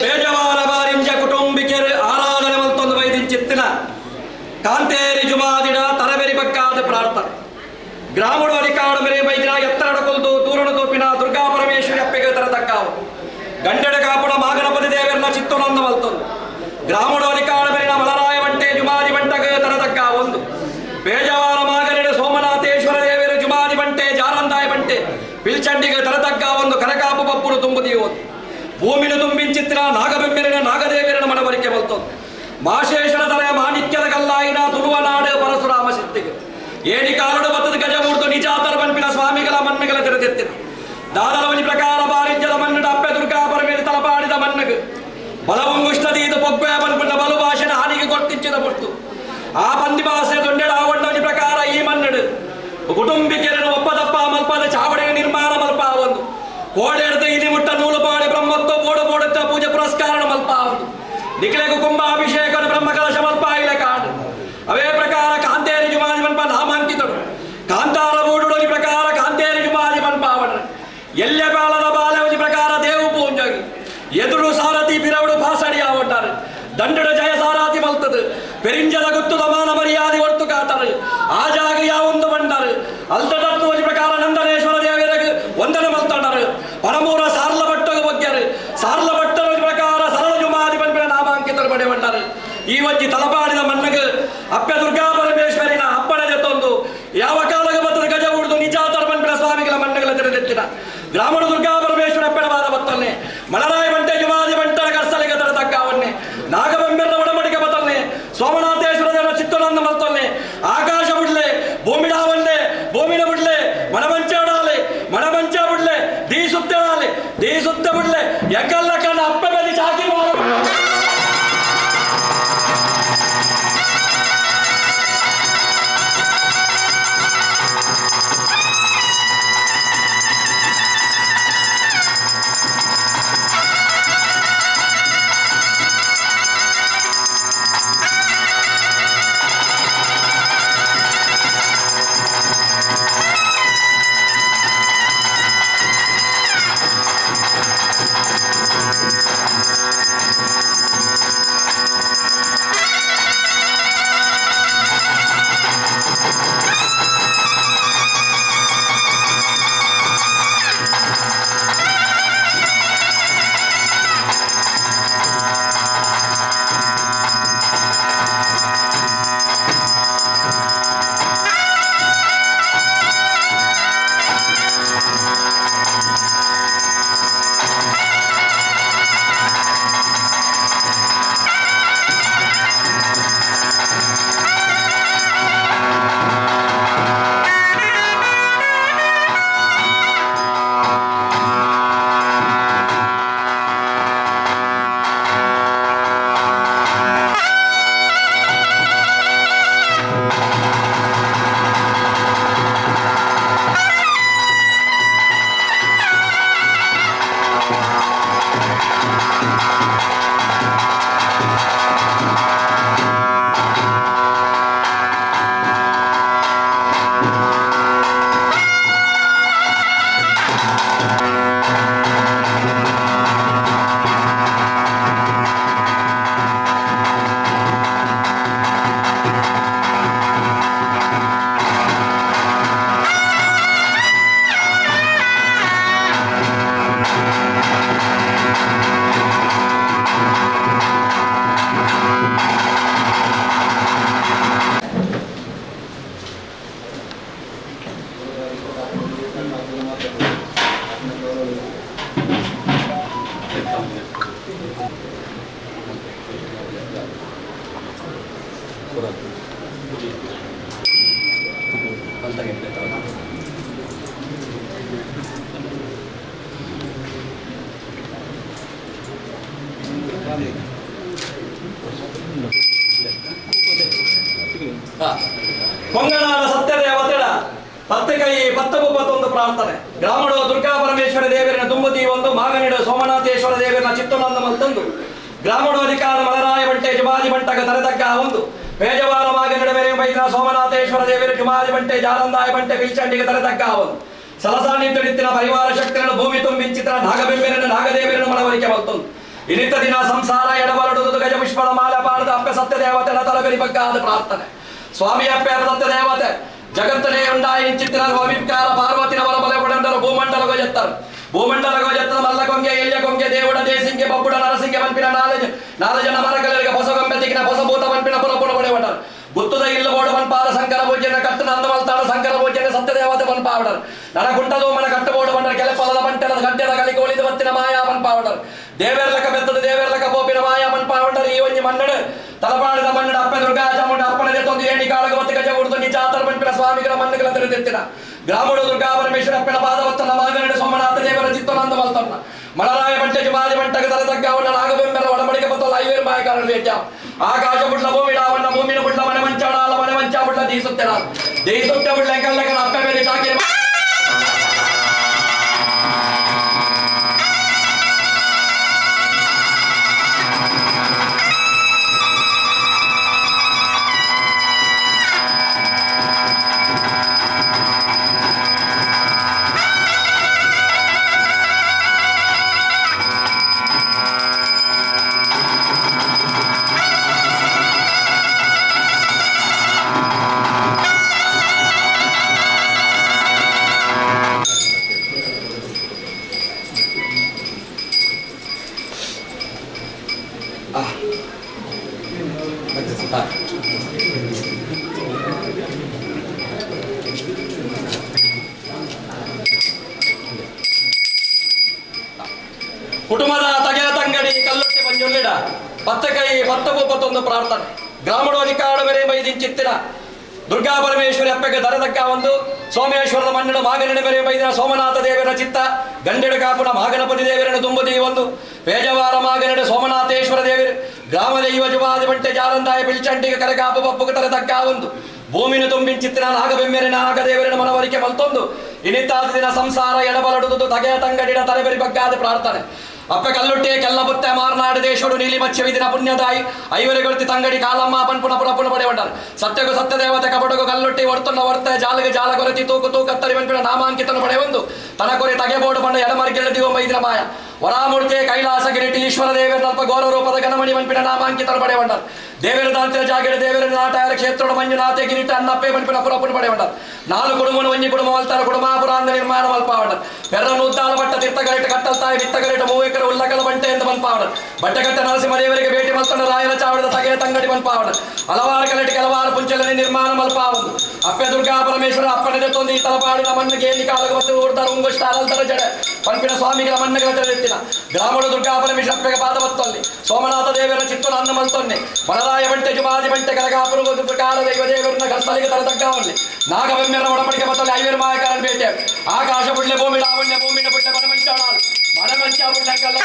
ಪೇಜವಾರ ಬಾರಿಂಜ ಕುಟುಂಬಿಕೆರು ಆರಾಧನೆ ಮಲ್ತೊಂದು ವೈದಿಂಚಿತ್ತಿನ ಕಾಂತೇರಿ ಜುಮಾದಿನ ತರಬೆರಿ ಬಕ್ಕಾದ ಪ್ರಾರ್ಥನೆ ಗ್ರಾಮಡು ಅಧಿಕಾಡು ಮೆರೆ ಬೈದಿನ ಎತ್ತರಡ ಕೊಲ್ದು ದೂರಣ ತೋಪಿನ ದುರ್ಗಾ ಪರಮೇಶ್ವರಿ ಅಪ್ಪೆಗೆ ತರ ತಕ್ಕಾವು ಗಂಡಡ ಕಾಪುಡ ಮಾಗಣಪತಿ ದೇವರನ್ನ ಚಿತ್ತೊನೊಂದು ಮಲ್ತೊಂದು ಗ್ರಾಮಡು ಅಧಿಕಾಡು ಮೆರಿನ ಮಲರಾಯ ಬಂಟೆ ಜುಮಾದಿ ಬಂಟಗ ತರ ತಕ್ಕ ಒಂದು ಪೇಜವಾರ ಮಾಗನೆಡೆ ಸೋಮನಾಥೇಶ್ವರ ದೇವರು ಜುಮಾದಿ ಬಂಟೆ ಜಾರಂದಾಯ ಬಂಟೆ ಪಿಲ್ಚಂಡಿಗೆ ತರತಕ್ಕ ಒಂದು ಕರಕಾಪು ಪಪ್ಪುನು ತುಂಬುದಿಯುವುದು ಭೂಮಿನ ತುಂಬಿಂಚಿತ್ತಿನ ನಾಗಬೆಂಬೆರಿನ ನಾಗದೇವರನ ಮನವರಿಕೆ ಬಲ್ತೊಂದು ಮಾಶೇಷನ ತಲೆಯ ಮಾಣಿಕ್ಯದ ಕಲ್ಲಾಯಿನ ತುಳುವನಾಡು ಪರಶುರಾಮ ಸಿದ್ಧಿಗೆ ಏನಿ ಕಾಲಡು ಬತ್ತದ ಗಜಮೂರ್ತು ನಿಜಾತರ ಬನ್ಪಿನ ಸ್ವಾಮಿಗಳ ಮಣ್ಣುಗಳ ತೆರೆದೆತ್ತಿನ ದಾದಲವನಿ ಪ್ರಕಾರ ಬಾರಿಂಜದ ಮಣ್ಣು ಅಪ್ಪೆ ದುರ್ಗಾ ಪರಮೇಲೆ ತಲಪಾಡಿದ ಮಣ್ಣುಗು ಬಲವಂಗುಷ್ಟದೀದ ಪೊಗ್ವೆ ಬನ್ಪಿನ ಬಲು ಭಾಷೆನ ಹಾನಿಗೆ ಕೊಡ್ತಿಚ್ಚಿದ ಪುಟ್ಟು ಆ ಪಂದಿ ಭಾಷೆ ದೊಡ್ಡೆಡ ಆವಣ್ಣವನಿ ಪ್ರಕಾರ ಈ ಮಣ್ಣಡು ಕುಟುಂಬಿಕೆರನು ಒಪ್ಪದಪ್ಪ ಮಲ್ಪದ ಚಾವಡಿಗೆ ನಿರ್ಮಾಣ ಮಲ್ಪ ಒಂದು ಕೋಡೆಡ್ದು ಇಲಿ ಮುಟ್ಟ ನೂಲು ಪಾಡಿ ಬ್ರಹ್ಮತ್ವ ಬೋಡು ಬೋಡುತ್ತ ಪೂಜೆ ಪುರಸ್ಕಾರ ಮಲ್ಪ ಒಂದು ನಿಖಿಲೆಗು ಕುಂಭ ಅಭಿಷೇಕ ಬ್ರಹ್ಮ ಕಲಶ ಮಲ್ಪ ಇಲ್ಲ ಕಾಡು ಅವೇ ಪ್ರಕಾರ ಕಾಂತೇರಿ ಜುಮಾದಿ ಮನ್ಪ ನಾಮಾಂಕಿತಡು ಕಾಂತಾರ ಬೂಡುಡೋಲಿ ಪ್ರಕಾರ ಕಾಂತೇರಿ ಜುಮಾದಿ ಮನ್ಪ ಅವನ ಎಲ್ಲೆ ಬಾಲದ ಬಾಲವನಿ ಪ್ರಕಾರ ದೇವು ಪೂಂಜಾಗಿ ಎದುರು ಸಾರಥಿ ಬಿರವಡು ಭಾಸಡಿ ಆವಟ್ಟಾರೆ ದಂಡಡ ಜಯ ಸಾರಾತಿ ಮಲ್ತದು ಪೆರಿಂಜದ ಗುತ್ತುದ ಮಾನ ಮರ್ಯಾದೆ ಒಟ್ಟು ಕಾತರು ಆ ಜಾಗ ಯಾವೊಂದು ಬಂಡರು ಅಲ್ತದತ್ವಜಿ ಪ್ರಕಾರ ನಂದನೇಶ್ವರ ದೇವರಿಗೆ ವಂದನೆ ಮಲ್ತಂಡರು ಪರಮೂರ ಸಾರ್ಲ ಭಟ್ಟಗ ಬಗ್ಗ್ಯರು ಸಾರ್ಲ ಭಟ್ಟರ ಪ್ರಕಾರ ಸರಳ ಜುಮಾದಿ ಪನ್ಪಿನ ನಾಮಾಂಕಿತರು ಪಡೆ ಬಂಡರು ಈ ವಜ್ಜಿ ತಲಪಾಡಿದ ಮಣ್ಣಗೆ ಅಪ್ಪೆ ದುರ್ಗಾ ಪರಮೇಶ್ವರಿನ ಅಪ್ಪಣೆ ಜೊತ್ತೊಂದು ಯಾವ ಕಾಲಕ್ಕೆ ಬತ್ತದ ಗಜ ಉಡ್ದು ನಿಜಾತರ ಪನ್ಪಿನ ಸ್ವಾಮಿಗಳ ಮಣ್ಣುಗಳ ತೆರೆದೆತ್ತಿನ ಗ್ರಾಮಣ ದುರ್ಗಾ ಪರಮೇಶ್ವರ ಅಪ್ಪಣವಾದ ಬತ್ತಲ್ನೆ ಮಲರಾಯ ಬಂಟೆ ಜುಮಾದಿ ಬಂಟರ ಕರ್ಸಲಿಗೆ ತರ ತಕ್ಕವನ್ನೇ ನಾಗಬೆಂಬೆರ ಒಡಂಬಡಿಕೆ ಬತ್ತಲ್ನೆ ಸೋಮನಾಥೇಶ್ವರ ದೇವರ ಚಿತ್ತನಂದ ಮಲ್ತಲ್ನೆ ಆಕಾಶ ಬಿಡ್ಲೆ ಭೂಮಿಡಾವನ್ನೆ ಭೂಮಿನ ಬಿಡ್ಲೆ ಮಣಮಂಚಾಡಾಲೆ ಮಣಮಂಚ ಬಿಡ್ಲೆ ದೀ ಸುತ್ತಡಾಲೆ ದೀ ಸುತ್ತ ಬಿಡ್ಲೆ ಎಕ್ಕಲ್ಲ ಕಣ್ಣ ಅಪ್ಪೆ ಮೇಲೆ ಚಾಕಿ ಮಾಡ ಪತ್ತೆಕೈ ಪತ್ತೊಂದು ಪ್ರಾರ್ಥನೆ ಗ್ರಾಮಡು ದುರ್ಗಾ ಪರಮೇಶ್ವರ ದೇವರಿನ ತುಂಬುತಿ ಒಂದು ಮಾಗನಿಡು ಸೋಮನಾಥೇಶ್ವರ ದೇವರಿನ ಚಿತ್ತನೊಂದು ಮತ್ತೊಂದು ಗ್ರಾಮಡು ಅಧಿಕಾರ ಮಲರಾಯ ಬಂಟೆ ಜುಮಾದಿ ಬಂಟಗ ತರತಕ್ಕ ಒಂದು ಪೇಜವಾರ ಮಾಗನಿಡ ಮೇರೆ ಬೈದ ಸೋಮನಾಥೇಶ್ವರ ದೇವರ ಜುಮಾದಿ ಬಂಟೆ ಜಾರಂದಾಯ ಬಂಟೆ ಬಿಲ್ಚಂಡಿಗೆ ತರತಕ್ಕ ಒಂದು ಸಲಸಾನಿದ್ದುಡಿತ್ತಿನ ಪರಿವಾರ ಶಕ್ತಿಯನ್ನು ಭೂಮಿ ತುಂಬಿಂಚಿತರ ನಾಗಬೆಂಬೆರನ್ನು ನಾಗದೇವರನ್ನು ಮನವರಿಕೆ ಮತ್ತೊಂದು ಇನಿತ ದಿನ ಸಂಸಾರ ಎಡಬರಡುವುದು ಗಜಪುಷ್ಪದ ಮಾಲೆ ಪಾಡದ ಅಪ್ಪೆ ಸತ್ಯದೇವತೆನ ತಲಬೆರಿ ಬಗ್ಗಾದ ಪ್ರಾರ್ಥನೆ ಸ್ವಾಮಿ ಅಪ್ಪೆ ಸತ್ಯದೇವತೆ ಜಗತ್ತನೇ ಉಂಡಾಯಿ ನಿಂಚಿತ್ತಿನ ಸ್ವಾಮಿಕಾರ ಪಾರ್ವತಿನ ವರ ಬಲೆ ಪಡೆದರು ಭೂಮಂಡಲ ಗೊಜತ್ತರು ಭೂಮಂಡಲ ಗೊಜತ್ತದ ಮಲ್ಲ ಕೊಂಗೆ ಎಲ್ಯ ಕೊಂಗೆ ದೇವುಡ ದೇಸಿಂಗೆ ಬಬ್ಬುಡ ನರಸಿಂಗೆ ಮನ್ಪಿನ ನಾಲು ಜನ ಮರಕಲರಿಗೆ ಹೊಸ ಗೊಂಬೆ ತಿಕ್ಕಿನ ಹೊಸ ಭೂತ ಮನ್ಪಿನ ಪುರ ಪುರ ಪಡೆವಟರು ಗುತ್ತದ ಇಲ್ಲ ಬೋಡ ಮನ್ಪಾದ ಶಂಕರ ಪೂಜೆನ ಕಟ್ಟನ ಅಂದಮಲ್ತಾಡ ಶಂಕರ ಪೂಜೆನ ಸತ್ಯದೇವತೆ ಮನ್ಪಾವಡರು ನನ ಗುಂಟದೋ ಮನ ಕಟ್ಟಬೋಡು ಬಂಡರು ಕೆಲಪಲದ ಬಂಟೆದ ಗಡ್ಡೆದ ಕಲಿಗೆ ಒಳಿದು ಬತ್ತಿನ ಮಾಯಾ ಮನ್ಪಾವಡರು ದೇವೇರ್ಲಕ ಬೆತ್ತದ ದೇವೇರ್ಲಕ ಪೋಪಿನ ಮಾಯಾ ಮನ್ಪಾವಡರು ಈ ಒಂಜಿ ಮನ್ನಡು ತಲಪಾಡಿದ ಮನ್ನಡ ಅಪ್ಪೆ ದುರ್ಗಾ ಚಾಮುಂಡ ಅಪ್ಪಣೆ ತೊಂದು ಏಣಿ ಕಾಳಗ ಮತ್ತು ಗಜ ಉಡ್ದು ನಿಜಾತರ ಮನ್ಪಿನ ಸ್ವಾಮಿಗಳ ಮಣ್ಣುಗಳ ತೆರೆದಿತ್ತಿನ ಗ್ರಾಮಡು ದುರ್ಗಾ ಪರಮೇಶ್ವರ ಅಪ್ಪನ ಪಾದವತ್ತನ ಮಾಗನಡು ಸೋಮನಾಥ ದೇವರ ಚಿತ್ತನಂದ ಮಲ್ತನ್ನ ಮಳರಾಯ ಬಂಟೆ ಜುಮಾದಿ ಬಂಟಗ ತರತಕ್ಕ ಅವನ ನಾಗಬೆಂಬರ ಒಡಮಡಿಗೆ ಬತ್ತಲ್ಲ ಐವೇರು ಮಾಯಕಾರರು ಭೇಟ್ಯ ಆಕಾಶ ಬುಡ್ಲ ಭೂಮಿ ಡಾವನ್ನ ಭೂಮಿನ ಬುಡ್ಲ ಮನೆ ಮಂಚಾಡ ಮನೆ ಮಂಚ ಬುಡ್ಲ ದೀಸುತ್ತೆ ದೀಸುತ್ತೆ ಬುಡ್ಲ ಕಲ್ಲಕನ ಅಪ್ಪೆ ಮೇಲೆ ಚಾಕಿ ಕುಟುಂಬದ ತಗೆಯ ತಂಗಡಿ ಕಲ್ಲೊಟ್ಟೆ ಪಂಜೊಳ್ಳಿಡ ಪತ್ತಕೈ ಪತ್ತೊಂದು ಪ್ರಾರ್ಥನೆ ಗ್ರಾಮಡು ಅಧಿಕಾರ ಮೇರೆ ಬೈದಿಂಚಿತ್ತಿನ ದುರ್ಗಾ ಪರಮೇಶ್ವರಿ ಅಪ್ಪಗೆ ದರದಕ್ಕ ಒಂದು ಸೋಮೇಶ್ವರದ ಮನ್ನಡ ಮಾಗನಡ ಮೇರೆ ಬೈದಿನ ಸೋಮನಾಥ ದೇವರ ಚಿತ್ತ ಗಂಡೆಡು ಕಾಪುನ ಮಹಾಗಣಪತಿ ದೇವರನ್ನು ತುಂಬುದಿ ಒಂದು ಪೇಜವಾರ ಮಾಗನಡ ಸೋಮನಾಥೇಶ್ವರ ದೇವರು ಗ್ರಾಮ ದೈವ ಜುಮಾದಿ ಬಂಟೆ ಜಾರಂದಾಯ ಬಿಲ್ಚಂಡಿಗೆ ಕರೆಕಾಪು ಪಪ್ಪುಗೆ ತರತಕ್ಕ ಒಂದು ಭೂಮಿನ ತುಂಬಿಂಚಿತ್ತಿನ ನಾಗಬೆಮ್ಮೆರಿನ ನಾಗದೇವರನ ಮನವರಿಕೆ ಮಲ್ತೊಂದು ಇನಿತಾದ ದಿನ ಸಂಸಾರ ಎಡಬಲಡುದು ತಗೆಯ ತಂಗಡಿನ ತಲೆಬರಿ ಬಗ್ಗಾದ ಪ್ರಾರ್ಥನೆ ಅಪ್ಪ ಕಲ್ಲುಟ್ಟೆ ಕೆಲ್ಲಬುತ್ತೆ ಮಾರ್ನಾಡು ದೇಶೋಡು ನೀಲಿ ಮಚ್ಚವಿದಿನ ಪುಣ್ಯದಾಯಿ ಐವರೆಗೊಳ್ತಿ ತಂಗಡಿ ಕಾಲಮ್ಮ ಪನ್ಪುನ ಪುನ ಪುನ ಪಡೆವಂಡರು ಸತ್ಯಗು ಸತ್ಯದೇವತೆ ಕಪಟಗು ಕಲ್ಲುಟ್ಟಿ ಒಡ್ತುನ್ನ ಒರ್ತೆ ಜಾಲಗೆ ಜಾಲ ಕೊರತಿ ತೂಕು ತೂಕತ್ತರಿ ಮನ್ಪಿನ ನಾಮಾಂಕಿತನು ಪಡೆಯೊಂದು ತನ ಕೊರೆ ತಗೆಬೋಡು ಪಂಡ ಎಡಮರ್ಗೆಲ್ಲ ದಿವೊಂಬ ಇದಿನ ಮಾಯ ವರಾಮೂರ್ತಿ ಕೈಲಾಸ ಗಿರಿಟಿ ಈಶ್ವರ ದೇವರ ನಲ್ಪ ಘೋರ ರೂಪದ ಗಣಮಣಿ ಮನ್ಪಿನ ನಾಮಾಂಕಿತನು ಪಡೆವಂಡರು ದೇವರ ದಾಂತಿನ ಜಾಗೆರೆ ದೇವರ ನಾಟಾಯರ ಕ್ಷೇತ್ರದ ಮಂಜುನಾಥೆ ಗಿರಿಟ ಅನ್ನಪ್ಪೆ ಮನ್ಪಿನ ಪುರಪುನ ಪಡೆವಂಡರು ನಾಲ್ಕು ಕುಡುಮನು ಒಂಜಿ ಕುಡುಮ ಮಲ್ತಾರ ಕುಡುಮಾಪುರ ಅಂದ ನಿರ್ಮಾಣ ಮಲ್ಪಾವಂಡರು ಪೆರ್ರ ನೂತಾಲ ಬಟ್ಟ ತೀರ್ಥಗರಿಟ ಕಟ್ಟಲ್ತಾಯಿ ವಿತ್ತಗರಿಟ ಮೂವೆಕರ ಉಲ್ಲಕಲ ಬಂಟೆ ಎಂದು ಮನ್ಪಾವಡರು ಬಟ್ಟೆಕಟ್ಟ ನರಸಿಂಹದೇವರಿಗೆ ಭೇಟಿ ಮಲ್ತೊಂಡ ರಾಯರ ಚಾವಡದ ತಗೆಯ ತಂಗಡಿ ಮನ್ಪಾವಡರು ಹಲವಾರು ಕಲೆಟ ಕೆಲವಾರು ಪುಂಚಲನೆ ನಿರ್ಮಾಣ ಮಲ್ಪಾವಂದು ಅಪ್ಪೆ ದುರ್ಗಾ ಪರಮೇಶ್ವರ ಅಪ್ಪಣೆ ತೊಂದು ಈ ತಲಪಾಡಿದ ಮಣ್ಣಿಗೆ ಏನಿ ಕಾಲಗ ಮತ್ತು ಊರ್ದಾರ ಉಂಗುಷ್ಟ ಅಲಂತರ ಜಡೆ ಪಂಪಿನ ಸ್ವಾಮಿಗಳ ಮಣ್ಣುಗಳ ತೆರೆದಿತ್ತಿನ ಗ್ರಾಮಡು ದುರ್ಗಾ ಪರಮೇಶ್ವರ ಅಪ್ಪೆಗೆ ಪಾದ ಬತ್ತೊಲ್ಲಿ ಸೋಮನಾಥ ದೇವರ ಚಿತ್ತನ ಅನ್ನ ಮಲ್ತೊನ್ನೆ ಮಲರಾಯ ಬಂಟೆ ಜುಮಾದಿ ಬಂಟೆ ಕನಕಾಪುರ ಕಾಲ ದೈವ ದೇವರನ್ನ ಕಸ್ತಲಿಗೆ ತರತಗ್ಗಾವಲ್ಲಿ ನಾಗಬೆಮ್ಮೆರ ಒಡಪಡಿಕೆ ಬತ್ತಲ್ಲಿ ಐವೇರು ಮಾಯಕಾರನ ಭೇಟಿ ಆಕಾಶ ಬುಡ್ಲೆ ಭೂಮಿ ಲಾವಣ್ಯ ಭೂಮಿನ ಬುಡ್ಲೆ ಮನಮಂಚಾಳ ಮನಮಂಚ ಬುಡ್ಲೆ ಕಲ್ಲ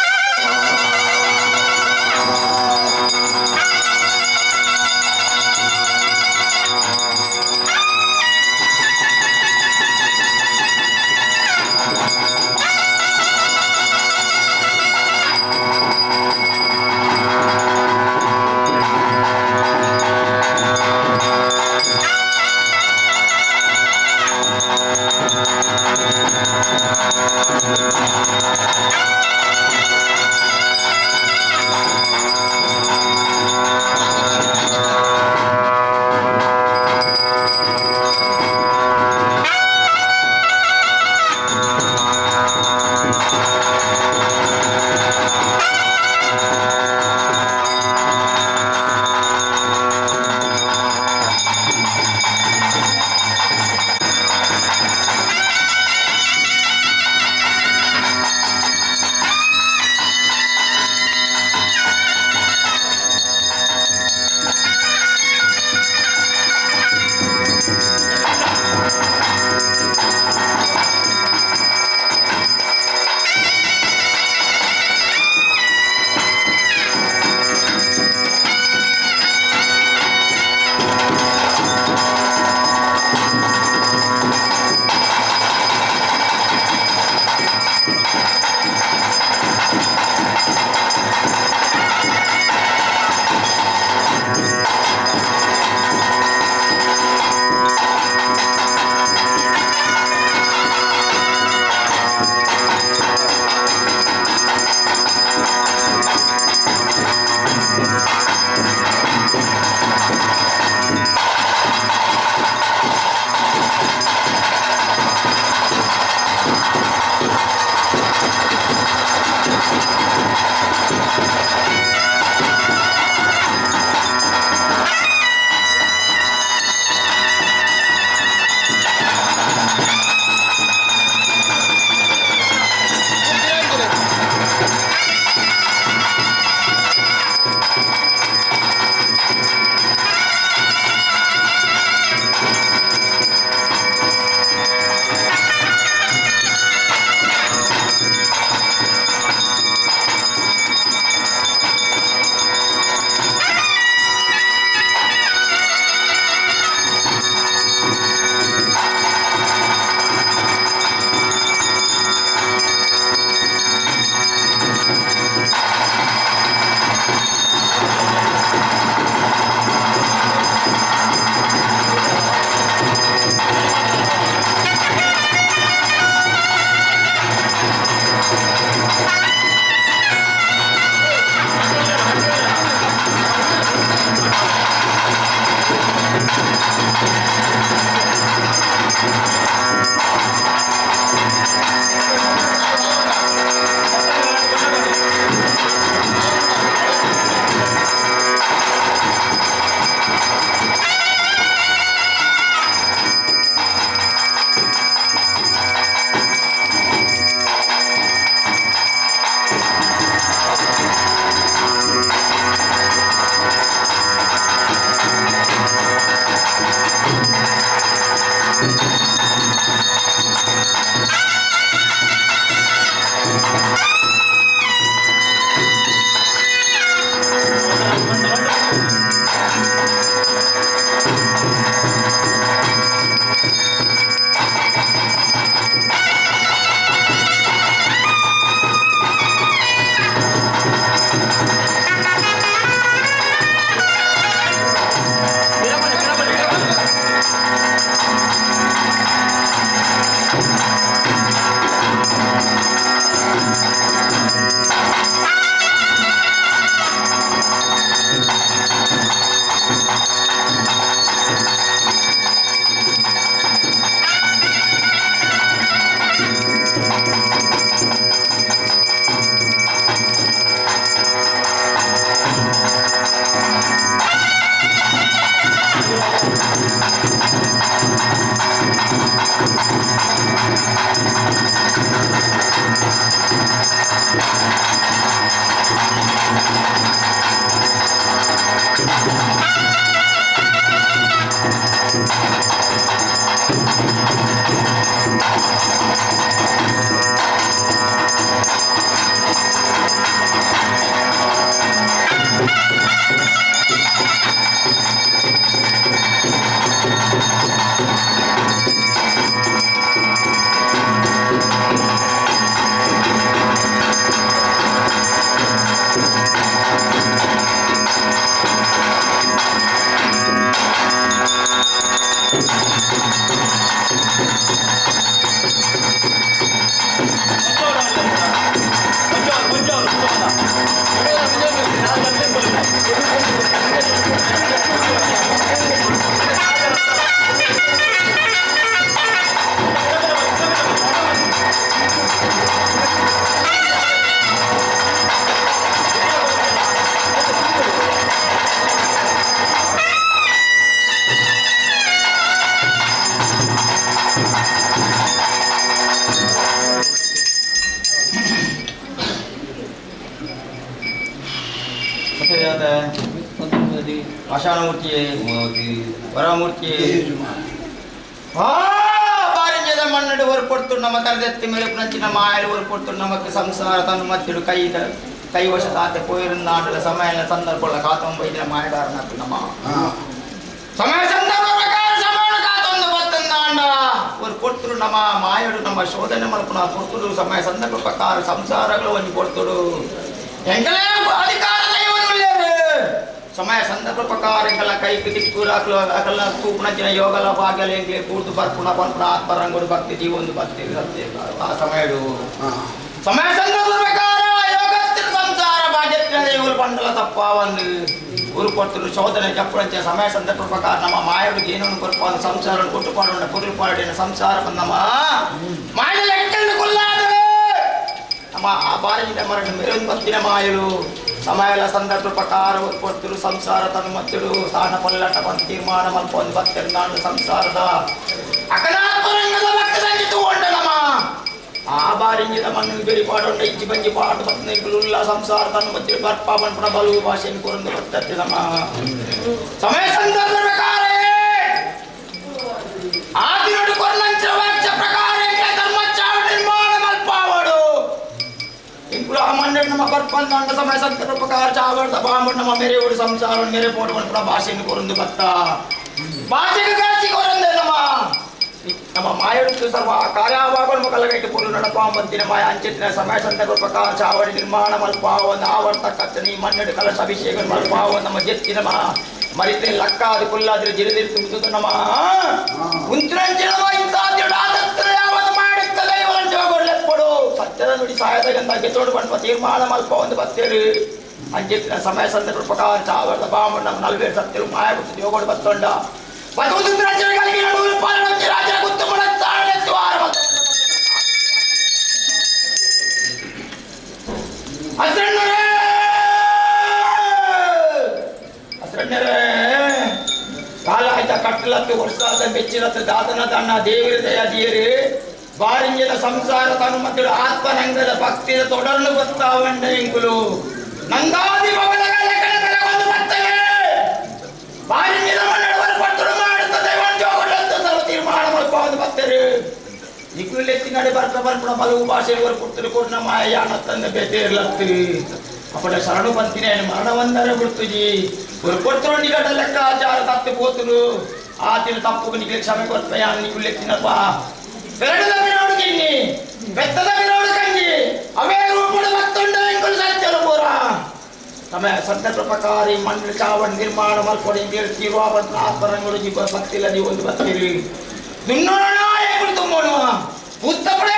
ಆಶಾನಮೂರ್ತಿಯೇ ವರಮೂರ್ತಿಯೇ ಬಾರಿಂಜದ ಮಣ್ಣಡು ಹೊರಪಡ್ತು ನಮ್ಮ ತರದೆತ್ತಿ ಮೆರುಪುನಂಚಿನ ಮಾಯಲು ಹೊರಪಡ್ತು ನಮಕ್ ಸಂಸಾರ ತನ್ನ ಮತ್ತಿಡು ಕೈ ಕೈವಶ ತಾತೆ ಪೋಯಿರುಂದಾಂಡಲ ಸಮಯ ಸಂದರ್ಭ ಕಾತೊಂಬೈದಿನ ಮಾಯಗಾರನಕ್ಕು ನಮ್ಮ ಸಮಯ ಸಂದರ್ಭ ಪ್ರಕಾರ ಸಮಯ ಕಾತೊಂದು ಬತ್ತಂದಾಂಡ ஒரு பொறுத்துடு நம்ம மாயோடு நம்ம சோதனை மலப்புனா பொறுத்துடு ಸಮಯ ಸಂದರ್ಭ ಪ್ರಕಾರ ಸಂಸಾರಗಳು ಒಂದು பொறுத்துಡು ಎಂಗಳೇ ಅಧಿಕಾರ ಸಮಯ ಸಂದರ್ಭ ಪ್ರಕಾರ ಎಂಗಲ ಕೈಗೆ ದಿಕ್ಕು ರಾಕಲು ಅಕಲ ತೂಪುನಂಚಿನ ಯೋಗಲ ಭಾಗ್ಯಲ ಎಂಗ್ಲೆ ಪೂರ್ತು ಬರ್ಪುಣ ಪನ್ಪುಣ ಆತ್ಮರಂಗುಡು ಭಕ್ತಿ ಜೀವೊಂದು ಭಕ್ತಿ ಆ ಸಮಯಡು ಸಮಯ ಸಂದರ್ಭ ಪ್ರಕಾರ ಯೋಗಸ್ತ್ರ ಸಂಸಾರ ಭಾಗ್ಯತ್ರ ದೇವರು ಪಂಡಲ ತಪ್ಪಾವಂದು ಊರು ಕೊಡ್ತರು ಶೋಧನೆ ಚಪ್ಪುರಂಚೆ ಸಮಯ ಸಂದರ್ಭ ಪ್ರಕಾರ ನಮ್ಮ ಮಾಯಡಿಗೆ ಏನನ್ನು ಕೊರ್ಪಾದ ಸಂಸಾರ ಕೊಟ್ಟುಪಾಡುಂಡ ಪುರುಪಾಡಿನ ಸಂಸಾರ ನಮ್ಮ ಮಾಯದ ಲೆಕ್ಕನ್ನು ಕೊಲ್ಲಾದ ನಮ್ಮ ಆ ಬಾರಿನ ಮರಣ ಮೆರೊಂದು ಬತ್ತಿನ ಮಾಯಲು ಸಮಯಲ ಸಂದರ್ಭ ಪ್ರಕಾರ ಕೊಡ್ತರು ಸಂಸಾರ ತನ್ನ ಮತ್ತಡು ಸಾಣ ಪಲ್ಲಟ ಬಂದು ತೀರ್ಮಾನ ಮಲ್ಪೊಂದು ಬತ್ತೆರು ನಾನು ಸಂಸಾರದ ಅಕಲಾತ್ಮರಂಗದ ಭಕ್ತದಂಗೆ ತಗೊಂಡ ನಮ್ಮ ಆ ಬಾರಿಂಗಿದ ಮಣ್ಣು ಬೆರಿ ಪಾಡೊಂಡ ಇಚ್ಚಿ ಬಂಜಿ ಪಾಡು ಬತ್ತನೆಗುಲ್ಲ ಸಂಸಾರ ತನ್ನ ಮಧ್ಯೆ ಬರ್ಪ ಬಣ್ಪಣ ಬಲು ಭಾಷೆಯನ್ನು ಕೊರಂದು ಬರ್ತದೆ ನಮ್ಮ ಸಮಯ ಸಂದರ್ಭ ಪ್ರಕಾರ ಆದಿನೋಡು ಕೊರ್ನಂಚ ವಾಕ್ಯ ಪ್ರಕಾರ ಧರ್ಮ ಚಾವ ನಿರ್ಮಾಣ ಮಲ್ಪಾವಡು ಇಂಕುಲ ಆ ಮಣ್ಣು ನಮ್ಮ ಬರ್ಪಂದ ಸಮಯ ಸಂದರ್ಭ ಪ್ರಕಾರ ಚಾವಡ ಬಾಂಬು ನಮ್ಮ ಮೇರೆ ಓಡು ಸಂಸಾರ ಮೇರೆ ಪೋಡು ಬಣ್ಪಣ ಭಾಷೆಯನ್ನು ಕೊರಂದು ಬತ್ತ ಭಾಷೆಗೆ ಕಾಸಿ ಕೊರಂದೆ ನಮ್ಮ ನಮ್ಮ ಮಾಯಡು ಸರ್ವ ಕಾರ್ಯವಾಗಲು ಕಲ್ಲಗೈಟಿ ಪುರು ನಡಪಾಂಬಂತಿನ ಮಾಯ ಅಂಚಿತ್ತಿನ ಸಮಯ ಸಂದರ್ಭ ಪ್ರಕಾರ ಚಾವಡಿ ನಿರ್ಮಾಣ ಮಲ್ಪಾವ ಆವರ್ತ ಕತ್ತನಿ ಮಣ್ಣಡು ಕಲಶ ಅಭಿಷೇಕ ಮಲ್ಪಾವ ನಮ್ಮ ಜೆತ್ತಿನ ಮಾ ಮರಿತೆ ಲಕ್ಕಾದು ಕುಲ್ಲಾದ್ರೆ ಜಿರಿದಿರಿ ತುಂಬುದು ನಮ್ಮ ಉಂತ್ರಂಚಿನವ ಇಂತಾದ್ಯಡು ಆದತ್ರ ಯಾವತ್ತು ಮಾಡುತ್ತದೆ ಇವನ ಜೋಗೊಳ್ಳೆಪ್ಪಡು ಸತ್ಯದ ನುಡಿ ಸಹಾಯದ ಗೆತ್ತೋಡು ಪಂಪ ತೀರ್ಮಾನ ಮಲ್ಪ ಒಂದು ಬತ್ತೇರು ಅಂಚಿತ್ತಿನ ಸಮಯ ಸಂದರ್ಭ ಪ್ರಕಾರ ಚಾವರದ ಬಾಮಣ್ಣ ನಲ್ವೇರು ಸತ್ಯರು ಮಾಯ ಗುತ್ತು ಜೋಗೋಡು ಬತ್ತೊಂಡ ಕಾಲ ಆಯ್ತ ಕಟ್ಟಲತ್ತು ವರ್ಷಾದ ಮೆಚ್ಚಿಲತ್ತು ದಾತನ ತನ್ನ ದೇವರ ದಯದಿಯರು ಬಾರಿಂಜದ ಸಂಸಾರ ತನು ಮತ್ತು ಆತ್ಮನಂಗದ ಭಕ್ತಿಯ ತೊಡರ್ನು ಗೊತ್ತಾವಂಡ ಇಂಕುಲು ನಂದಾದಿ ಭವನಗಳ ಬರ್ತವೆ ಬಾರಿಂಜದ ಮನ್ನಡವರು ಪಟ್ಟರು ಮಾಡುತ್ತದೆ ಸರ್ವ ತೀರ್ಮಾನ ಮಲ್ಪಾவது ಬರ್ತರು ಇಕ್ಕುಲೆತ್ತಿನಡೆ ಬರ್ತ ಬರ್ಪುಣ ಬಲವು ಭಾಷೆಯವರು ಪುಟ್ಟರು ಕೊಡ್ನ ಮಾಯಾಣ ತಂದ ಬೇತೇರ್ಲತ್ತು ಅಪ್ಪಡ ಶರಣು ಬಂತಿನೇ ಮರಣವಂದರೆ ಬಿಡ್ತುಜಿ ஒரு ಕೊಡ್ತರು ನಿಗಡ ಲೆಕ್ಕಾಚಾರ ತಪ್ಪು ಪೋತುರು ಆತಿನ ತಪ್ಪು ನಿಗ್ಲಿ ಕ್ಷಮೆ ಕೊರ್ಪಯ್ಯ ನಿಗುಲೆತ್ತಿನಪ್ಪ ಬೆರಡದ ಬಿರೋಡು ಕಿನ್ನಿ ಬೆತ್ತದ ಬಿರೋಡು ಕಂಜಿ ಅವೇ ರೂಪುಡು ಮತ್ತೊಂಡು ಎಂಕುಲು ಸತ್ಯಲು ಪೂರ ಸಮಯ ಸಂದರ್ಭ ಪ್ರಕಾರ ಈ ಮಂಡಲ ಚಾವಣ ನಿರ್ಮಾಣ ಮಲ್ಕೊಡಿ ತೀರ್ವಾವಂತ ಆತ್ಮರಂಗಳು ಜೀವ ಭಕ್ತಿಲ್ಲ ನೀವು ಒಂದು ಬರ್ತೀರಿ ದುನ್ನೋಣ ಎಂಕುಲು ತುಂಬೋಣ ಉತ್ತಪಡೆ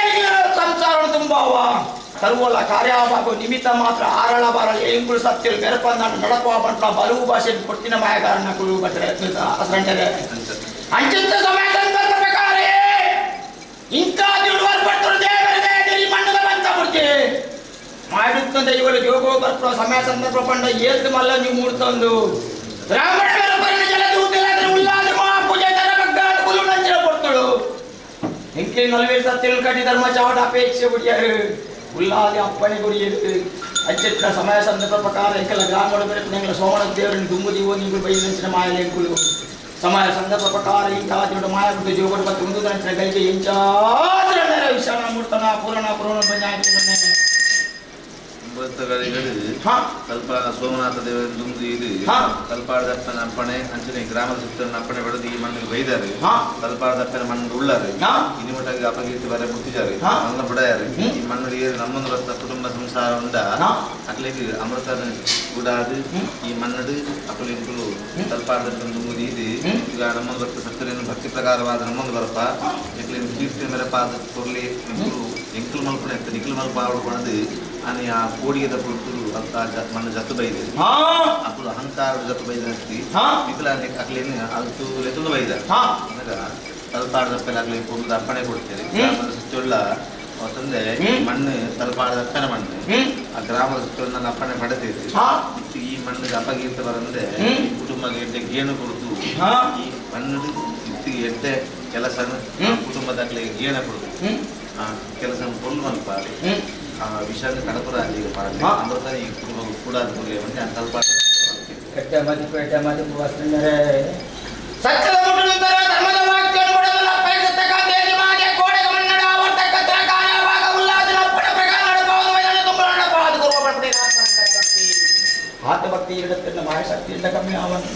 ಸಂಸಾರ ತುಂಬಾವ ಸರ್ವಲ ಕಾರ್ಯವಾಗೋ ನಿಮಿತ್ತ ಮಾತ್ರ ಆರಳ ಬಾರಳ ಎಂಕುಲು ಸತ್ಯಲು ಬೆರಪಂದ ನಡಪ ಬಂಟ ಬಲವು ಭಾಷೆ ಕೊಟ್ಟಿನ ಮಾಯಗಾರನ ಕುಳು ಬಟ್ಟರೆ ಅಸರಂಟರೆ ಅಂಚಿತ ಸಮಯ ಸಂದರ್ಭ ಪ್ರಕಾರ ಇಂಥ ಪಡ್ತರು ದೇವರ ದೇವಿ ಮಣ್ಣದ ಬಂತ ಬಿಡ್ತಿ ಮಾಡುತ್ತಂದ ಇವರು ಯೋಗೋ ಬರ್ಪೋ ಸಮಯ ಸಂದರ್ಭ ಪಂಡ ಏತು ಮಲ್ಲ ನೀವು ಮೂಡ್ತಂದು ಬ್ರಾಹ್ಮಣ ಉಲ್ಲಾದ ಮಹಾಪೂಜೆ ತರ ಬಗ್ಗಾದ ಕುಲು ನಂಚಿನ ಕೊಡ್ತಳು ಇಂಕೆ ನಲ್ವೇ ಸತ್ಯಲು ಕಟ್ಟಿ ಧರ್ಮ ಚಾವಟ ಅಪೇಕ್ಷೆ ಬಿಡಿಯಾರು ಉಲ್ಲಾದಿ ಅಪ್ಪಣೆ ಗುರಿಯದು ಅಂಚಿತ್ತ ಸಮಯ ಸಂದರ್ಭ ಪ್ರಕಾರ ಎಂಕಲ ಗ್ರಾಮಗಳು ಬೆಳಕು ಎಂಕಲ ಸೋಮಣ ದೇವರನ್ನು ದುಮ್ಮು ದೀವೋ ನೀವು ಬೈದಂಚಿನ ಮಾಯಲೆ ಎಂಕುಲು ಸಮಯ ಸಂದರ್ಭ ಪ್ರಕಾರ ಈ ತಾತಿನ ಮಾಯ ಬಿಟ್ಟು ಜೋಗಡು ಮತ್ತು ಒಂದು ನಂತರ ಗಳಿಗೆ ಎಂಚಾದ್ರೆ ವಿಷಾಣ ಮೂರ್ತನ ಪೂರ್ಣ ಪೂರ್ಣ ಬಂಜಾಯ್ತು. ಕಲ್ಪ ಸೋಮನಾಥ ದೇವರ ದುಂದು ಇದು ಕಲ್ಪಾಡದಪ್ಪನ ಅಪ್ಪಣೆ ಅಂಚನೆ ಗ್ರಾಮದ ಸುತ್ತಲಿನ ಅಪ್ಪಣೆ ಬೆಳೆದು ಈ ಮಣ್ಣಿಗೆ ಬೈದಾರೆ. ಕಲ್ಪಾಡದಪ್ಪನ ಮಣ್ಣು ಉಳ್ಳಾರೆ ಇನಿಮಟಾಗಿ ಅಪಕೀರ್ತಿ ಬರ ಮುಟ್ಟಿದ್ದಾರೆ ಮಣ್ಣ ಬಿಡಾರೆ. ಈ ಮಣ್ಣು ನಮ್ಮೊಂದು ರಸ್ತ ಕುಟುಂಬ ಸಂಸಾರ ಉಂಡ ಅಕ್ಲಿಗೆ ಅಮೃತ ಗುಡಾದು ಈ ಮಣ್ಣಡು ಅಪ್ಪಲಿಂಕುಲು ಕಲ್ಪಾಡದಪ್ಪನ ದುಂಗುದು ಇದು ಈಗ ನಮ್ಮೊಂದು ರಸ್ತ ಸತ್ತರೇನು ಭಕ್ತಿ ಪ್ರಕಾರವಾದ ನಮ್ಮೊಂದು ಬರಪ್ಪ ಎಕ್ಲಿನ ಕೀರ್ತಿ ಮೇರಪಾದ ಕೊರ್ಲಿ ಎಂಕುಲು ಎಂಕುಲು ಮಲ್ಪುಣ ನಿಖಲು ಮಲ್ಪ ಆವಡ್ಕೊಳದು అని ఆ కోడిగద పుడుతులు అంత మన జత్తు బైదు అప్పుడు అహంకార జత్తు బైదు మిగిలిన అక్కలేని అల్తు లెతులు బైద అనగా తలపాడదప్పని అక్కలే పొరుగు అప్పనే కొడుతుంది. గ్రామದ ಸುತ್ತುಳ್ಳ ತಂದೆ ಮಣ್ಣು ತಲಪಾಡದಪ್ಪನ ಮಣ್ಣು ಆ ಗ್ರಾಮದ ಸುತ್ತುಳ್ಳ ಅಪ್ಪಣೆ ಪಡೆದಿದೆ. ಈ ಮಣ್ಣಿಗೆ ಅಪಗೀರ್ತ ಬರಂದೆ ಈ ಕುಟುಂಬಕ್ಕೆ ಎಡ್ಡೆ ಗೇಣು ಕೊಡ್ತು ಈ ಮಣ್ಣು ಇತ್ತಿಗೆ ಎಡ್ಡೆ ಕೆಲಸ ಕುಟುಂಬದ ಅಕ್ಲಿಗೆ ಗೇಣ ಕೊಡ್ತು ಆ ಕೆಲಸ ಪೊಲ್ಲು ಮಲ್ಪ ಆ ವಿಷಾದ ಕಡಪುರ ಈಗ ಪಾಡಲಿ ಅಮೃತ ಈ ಕುಟುಂಬ ಕೂಡ ತಲ್ಪ ಸತ್ಯದ ಮುಟ್ಟುತ್ತಾರೆ ಧರ್ಮದ ವಾಕ್ಯವನ್ನು ಕೊಡಬಲ್ಲ ಪೈಸತಕ್ಕ ಯಜಮಾನಿಯ ಕೋಡೆಗೆ ಮನ್ನಡ ಆವರ್ತಕ್ಕ ತ್ರಕಾರ ಭಾಗ ಉಲ್ಲಾಸನ ಅಪ್ಪಣ ಪ್ರಕಾರ ನಡಪಾವುದು ವೈದನ ತುಂಬಳ ನಡಪಾದು ಗುರುವ ಪಡಪಡಿ ಭಕ್ತಿ ಆತ್ಮಭಕ್ತಿ ಇಡತ್ತಿನ ಮಾಯಶಕ್ತಿ ಇಲ್ಲ ಕಮ್ಮಿ ಅವನು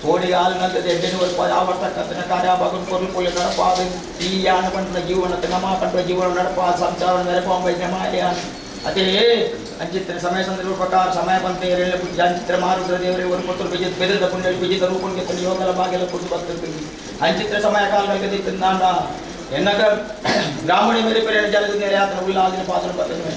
ಕೋಡಿ ಹಾಲಿನಲ್ಲದೆ ಎಡ್ಡೆನು ಒಲ್ಪ ಆವರ್ತಕ್ಕಂತನ ಕಾರ್ಯ ಭಾಗನ್ ಕೊರ್ಲು ಕೊಲ್ಲ ನಡಪಾದು ಈ ಯಾನ ಪಂಡ ಜೀವನ ನಮ ಪಂಡ ಜೀವನ ನಡಪಾದ ಸಂಸಾರ ನೆರಪಾಂಬ ಮಾಯ ಅದೇ ಅಂಚಿತ್ರ ಸಮಯ ಸಂದರ್ಭ ಪ್ರಕಾರ ಸಮಯ ಬಂತೆ ಎರೆಲ್ಲ ಪುಟ್ಟಿ ಅಂಚಿತ್ರ ಮಾರುದ್ರ ದೇವರೇ ಒಂದು ಕೊತ್ತಲು ಬಿಜಿತ ಬೆದದ ಪುಣ್ಯ ಬಿಜಿತ ರೂಪಕ್ಕೆ ತನ್ನ ಯೋಗಲ ಬಾಗೆಲ್ಲ ಕೊಟ್ಟು ಬರ್ತಿರ್ತೀವಿ. ಅಂಚಿತ್ರ ಸಮಯ ಕಾಲ ತಿಂದಾಂಡ ಎನ್ನಕ ಬ್ರಾಹ್ಮಣಿ ಮೇಲೆ ಪೆರಿಯ ಜಲದ ನೆರೆ ಆತನ ಉಲ್ಲಾದಿನ ಪಾದನ ಪತ್ತನು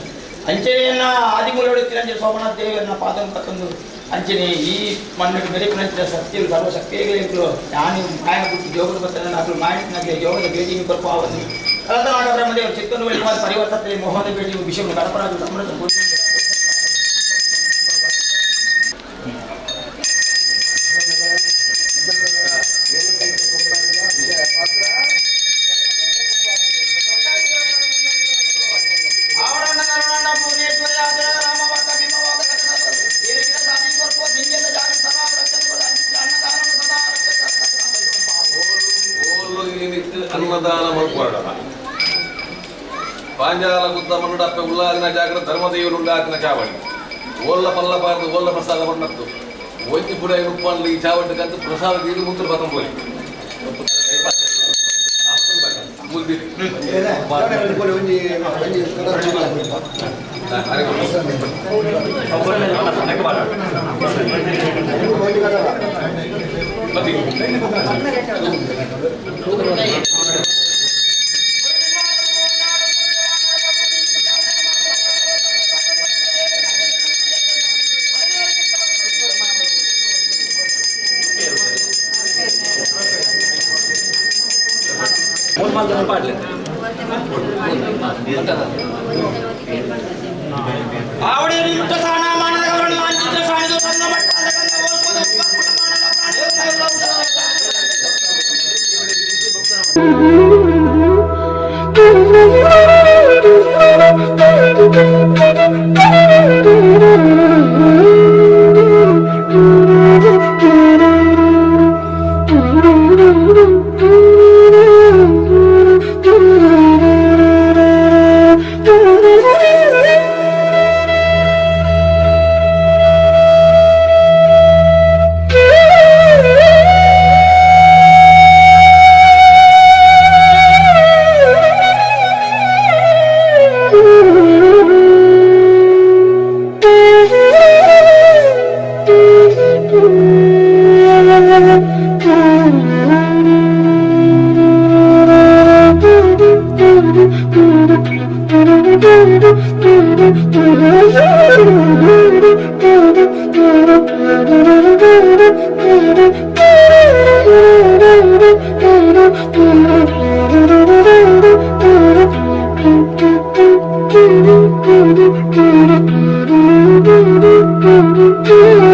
ಅಂಚೆಯನ್ನ ಆದಿಮೂಲೋಡು ತಿರಂಜನ ಸೋಮನಾಥ ದೇವರನ್ನ ಪಾದನ ಪತ್ತಂದು ಅಂಚನೆ ಈ ಮಣ್ಣು ಮೆರೆಪಿನಂಚಿನ ಸತ್ಯರು ಸರ್ವಶಕ್ತಿಗಳು ನಾನು ಮಾಯನ ಬಿಟ್ಟು ಜೋಗದ ಬರ್ತದೆ ನಾಲ್ಕು ಮಾಯನಾಗಲಿ ಯೋಗದ ಭೇಟಿ ಕೊರಪಾವನ್ನು ಕಲತನಾಡ ಬ್ರಹ್ಮದೇವರು ಚಿತ್ತನ್ನು ಬೆಳೆಯುವ ಪರಿವರ್ತನೆ ಮೋಹದ ಭೇಟಿ ವಿಷಯ ಗಣಪರಾಜು ಅಮೃತ ಅನ್ನದಾನ ಮಲ್ಪುವಾಡ ಪಾಂಜಾಲ ಗುದ್ದ ಮಣ್ಣುಡಪ್ಪೆ ಉಳ್ಳಾದಿನ ಜಾಗ್ರ ಧರ್ಮದೇವರು ಉಳ್ಳಾದಿನ ಚಾವಡಿ ಓಲ್ಲ ಪಲ್ಲ ಪಾರ್ದು ಓಲ್ಲ ಪ್ರಸಾದ ಬಣ್ಣತ್ತು ಒಂಜಿ ಪುಡ ಉಪ್ಪಲ್ಲಿ ಈ ಚಾವಡಿ ಕಂತು ಪ್ರಸಾದ ದೀದು ಮುತ್ರ ಬತಂಬೋಲಿ Thank you.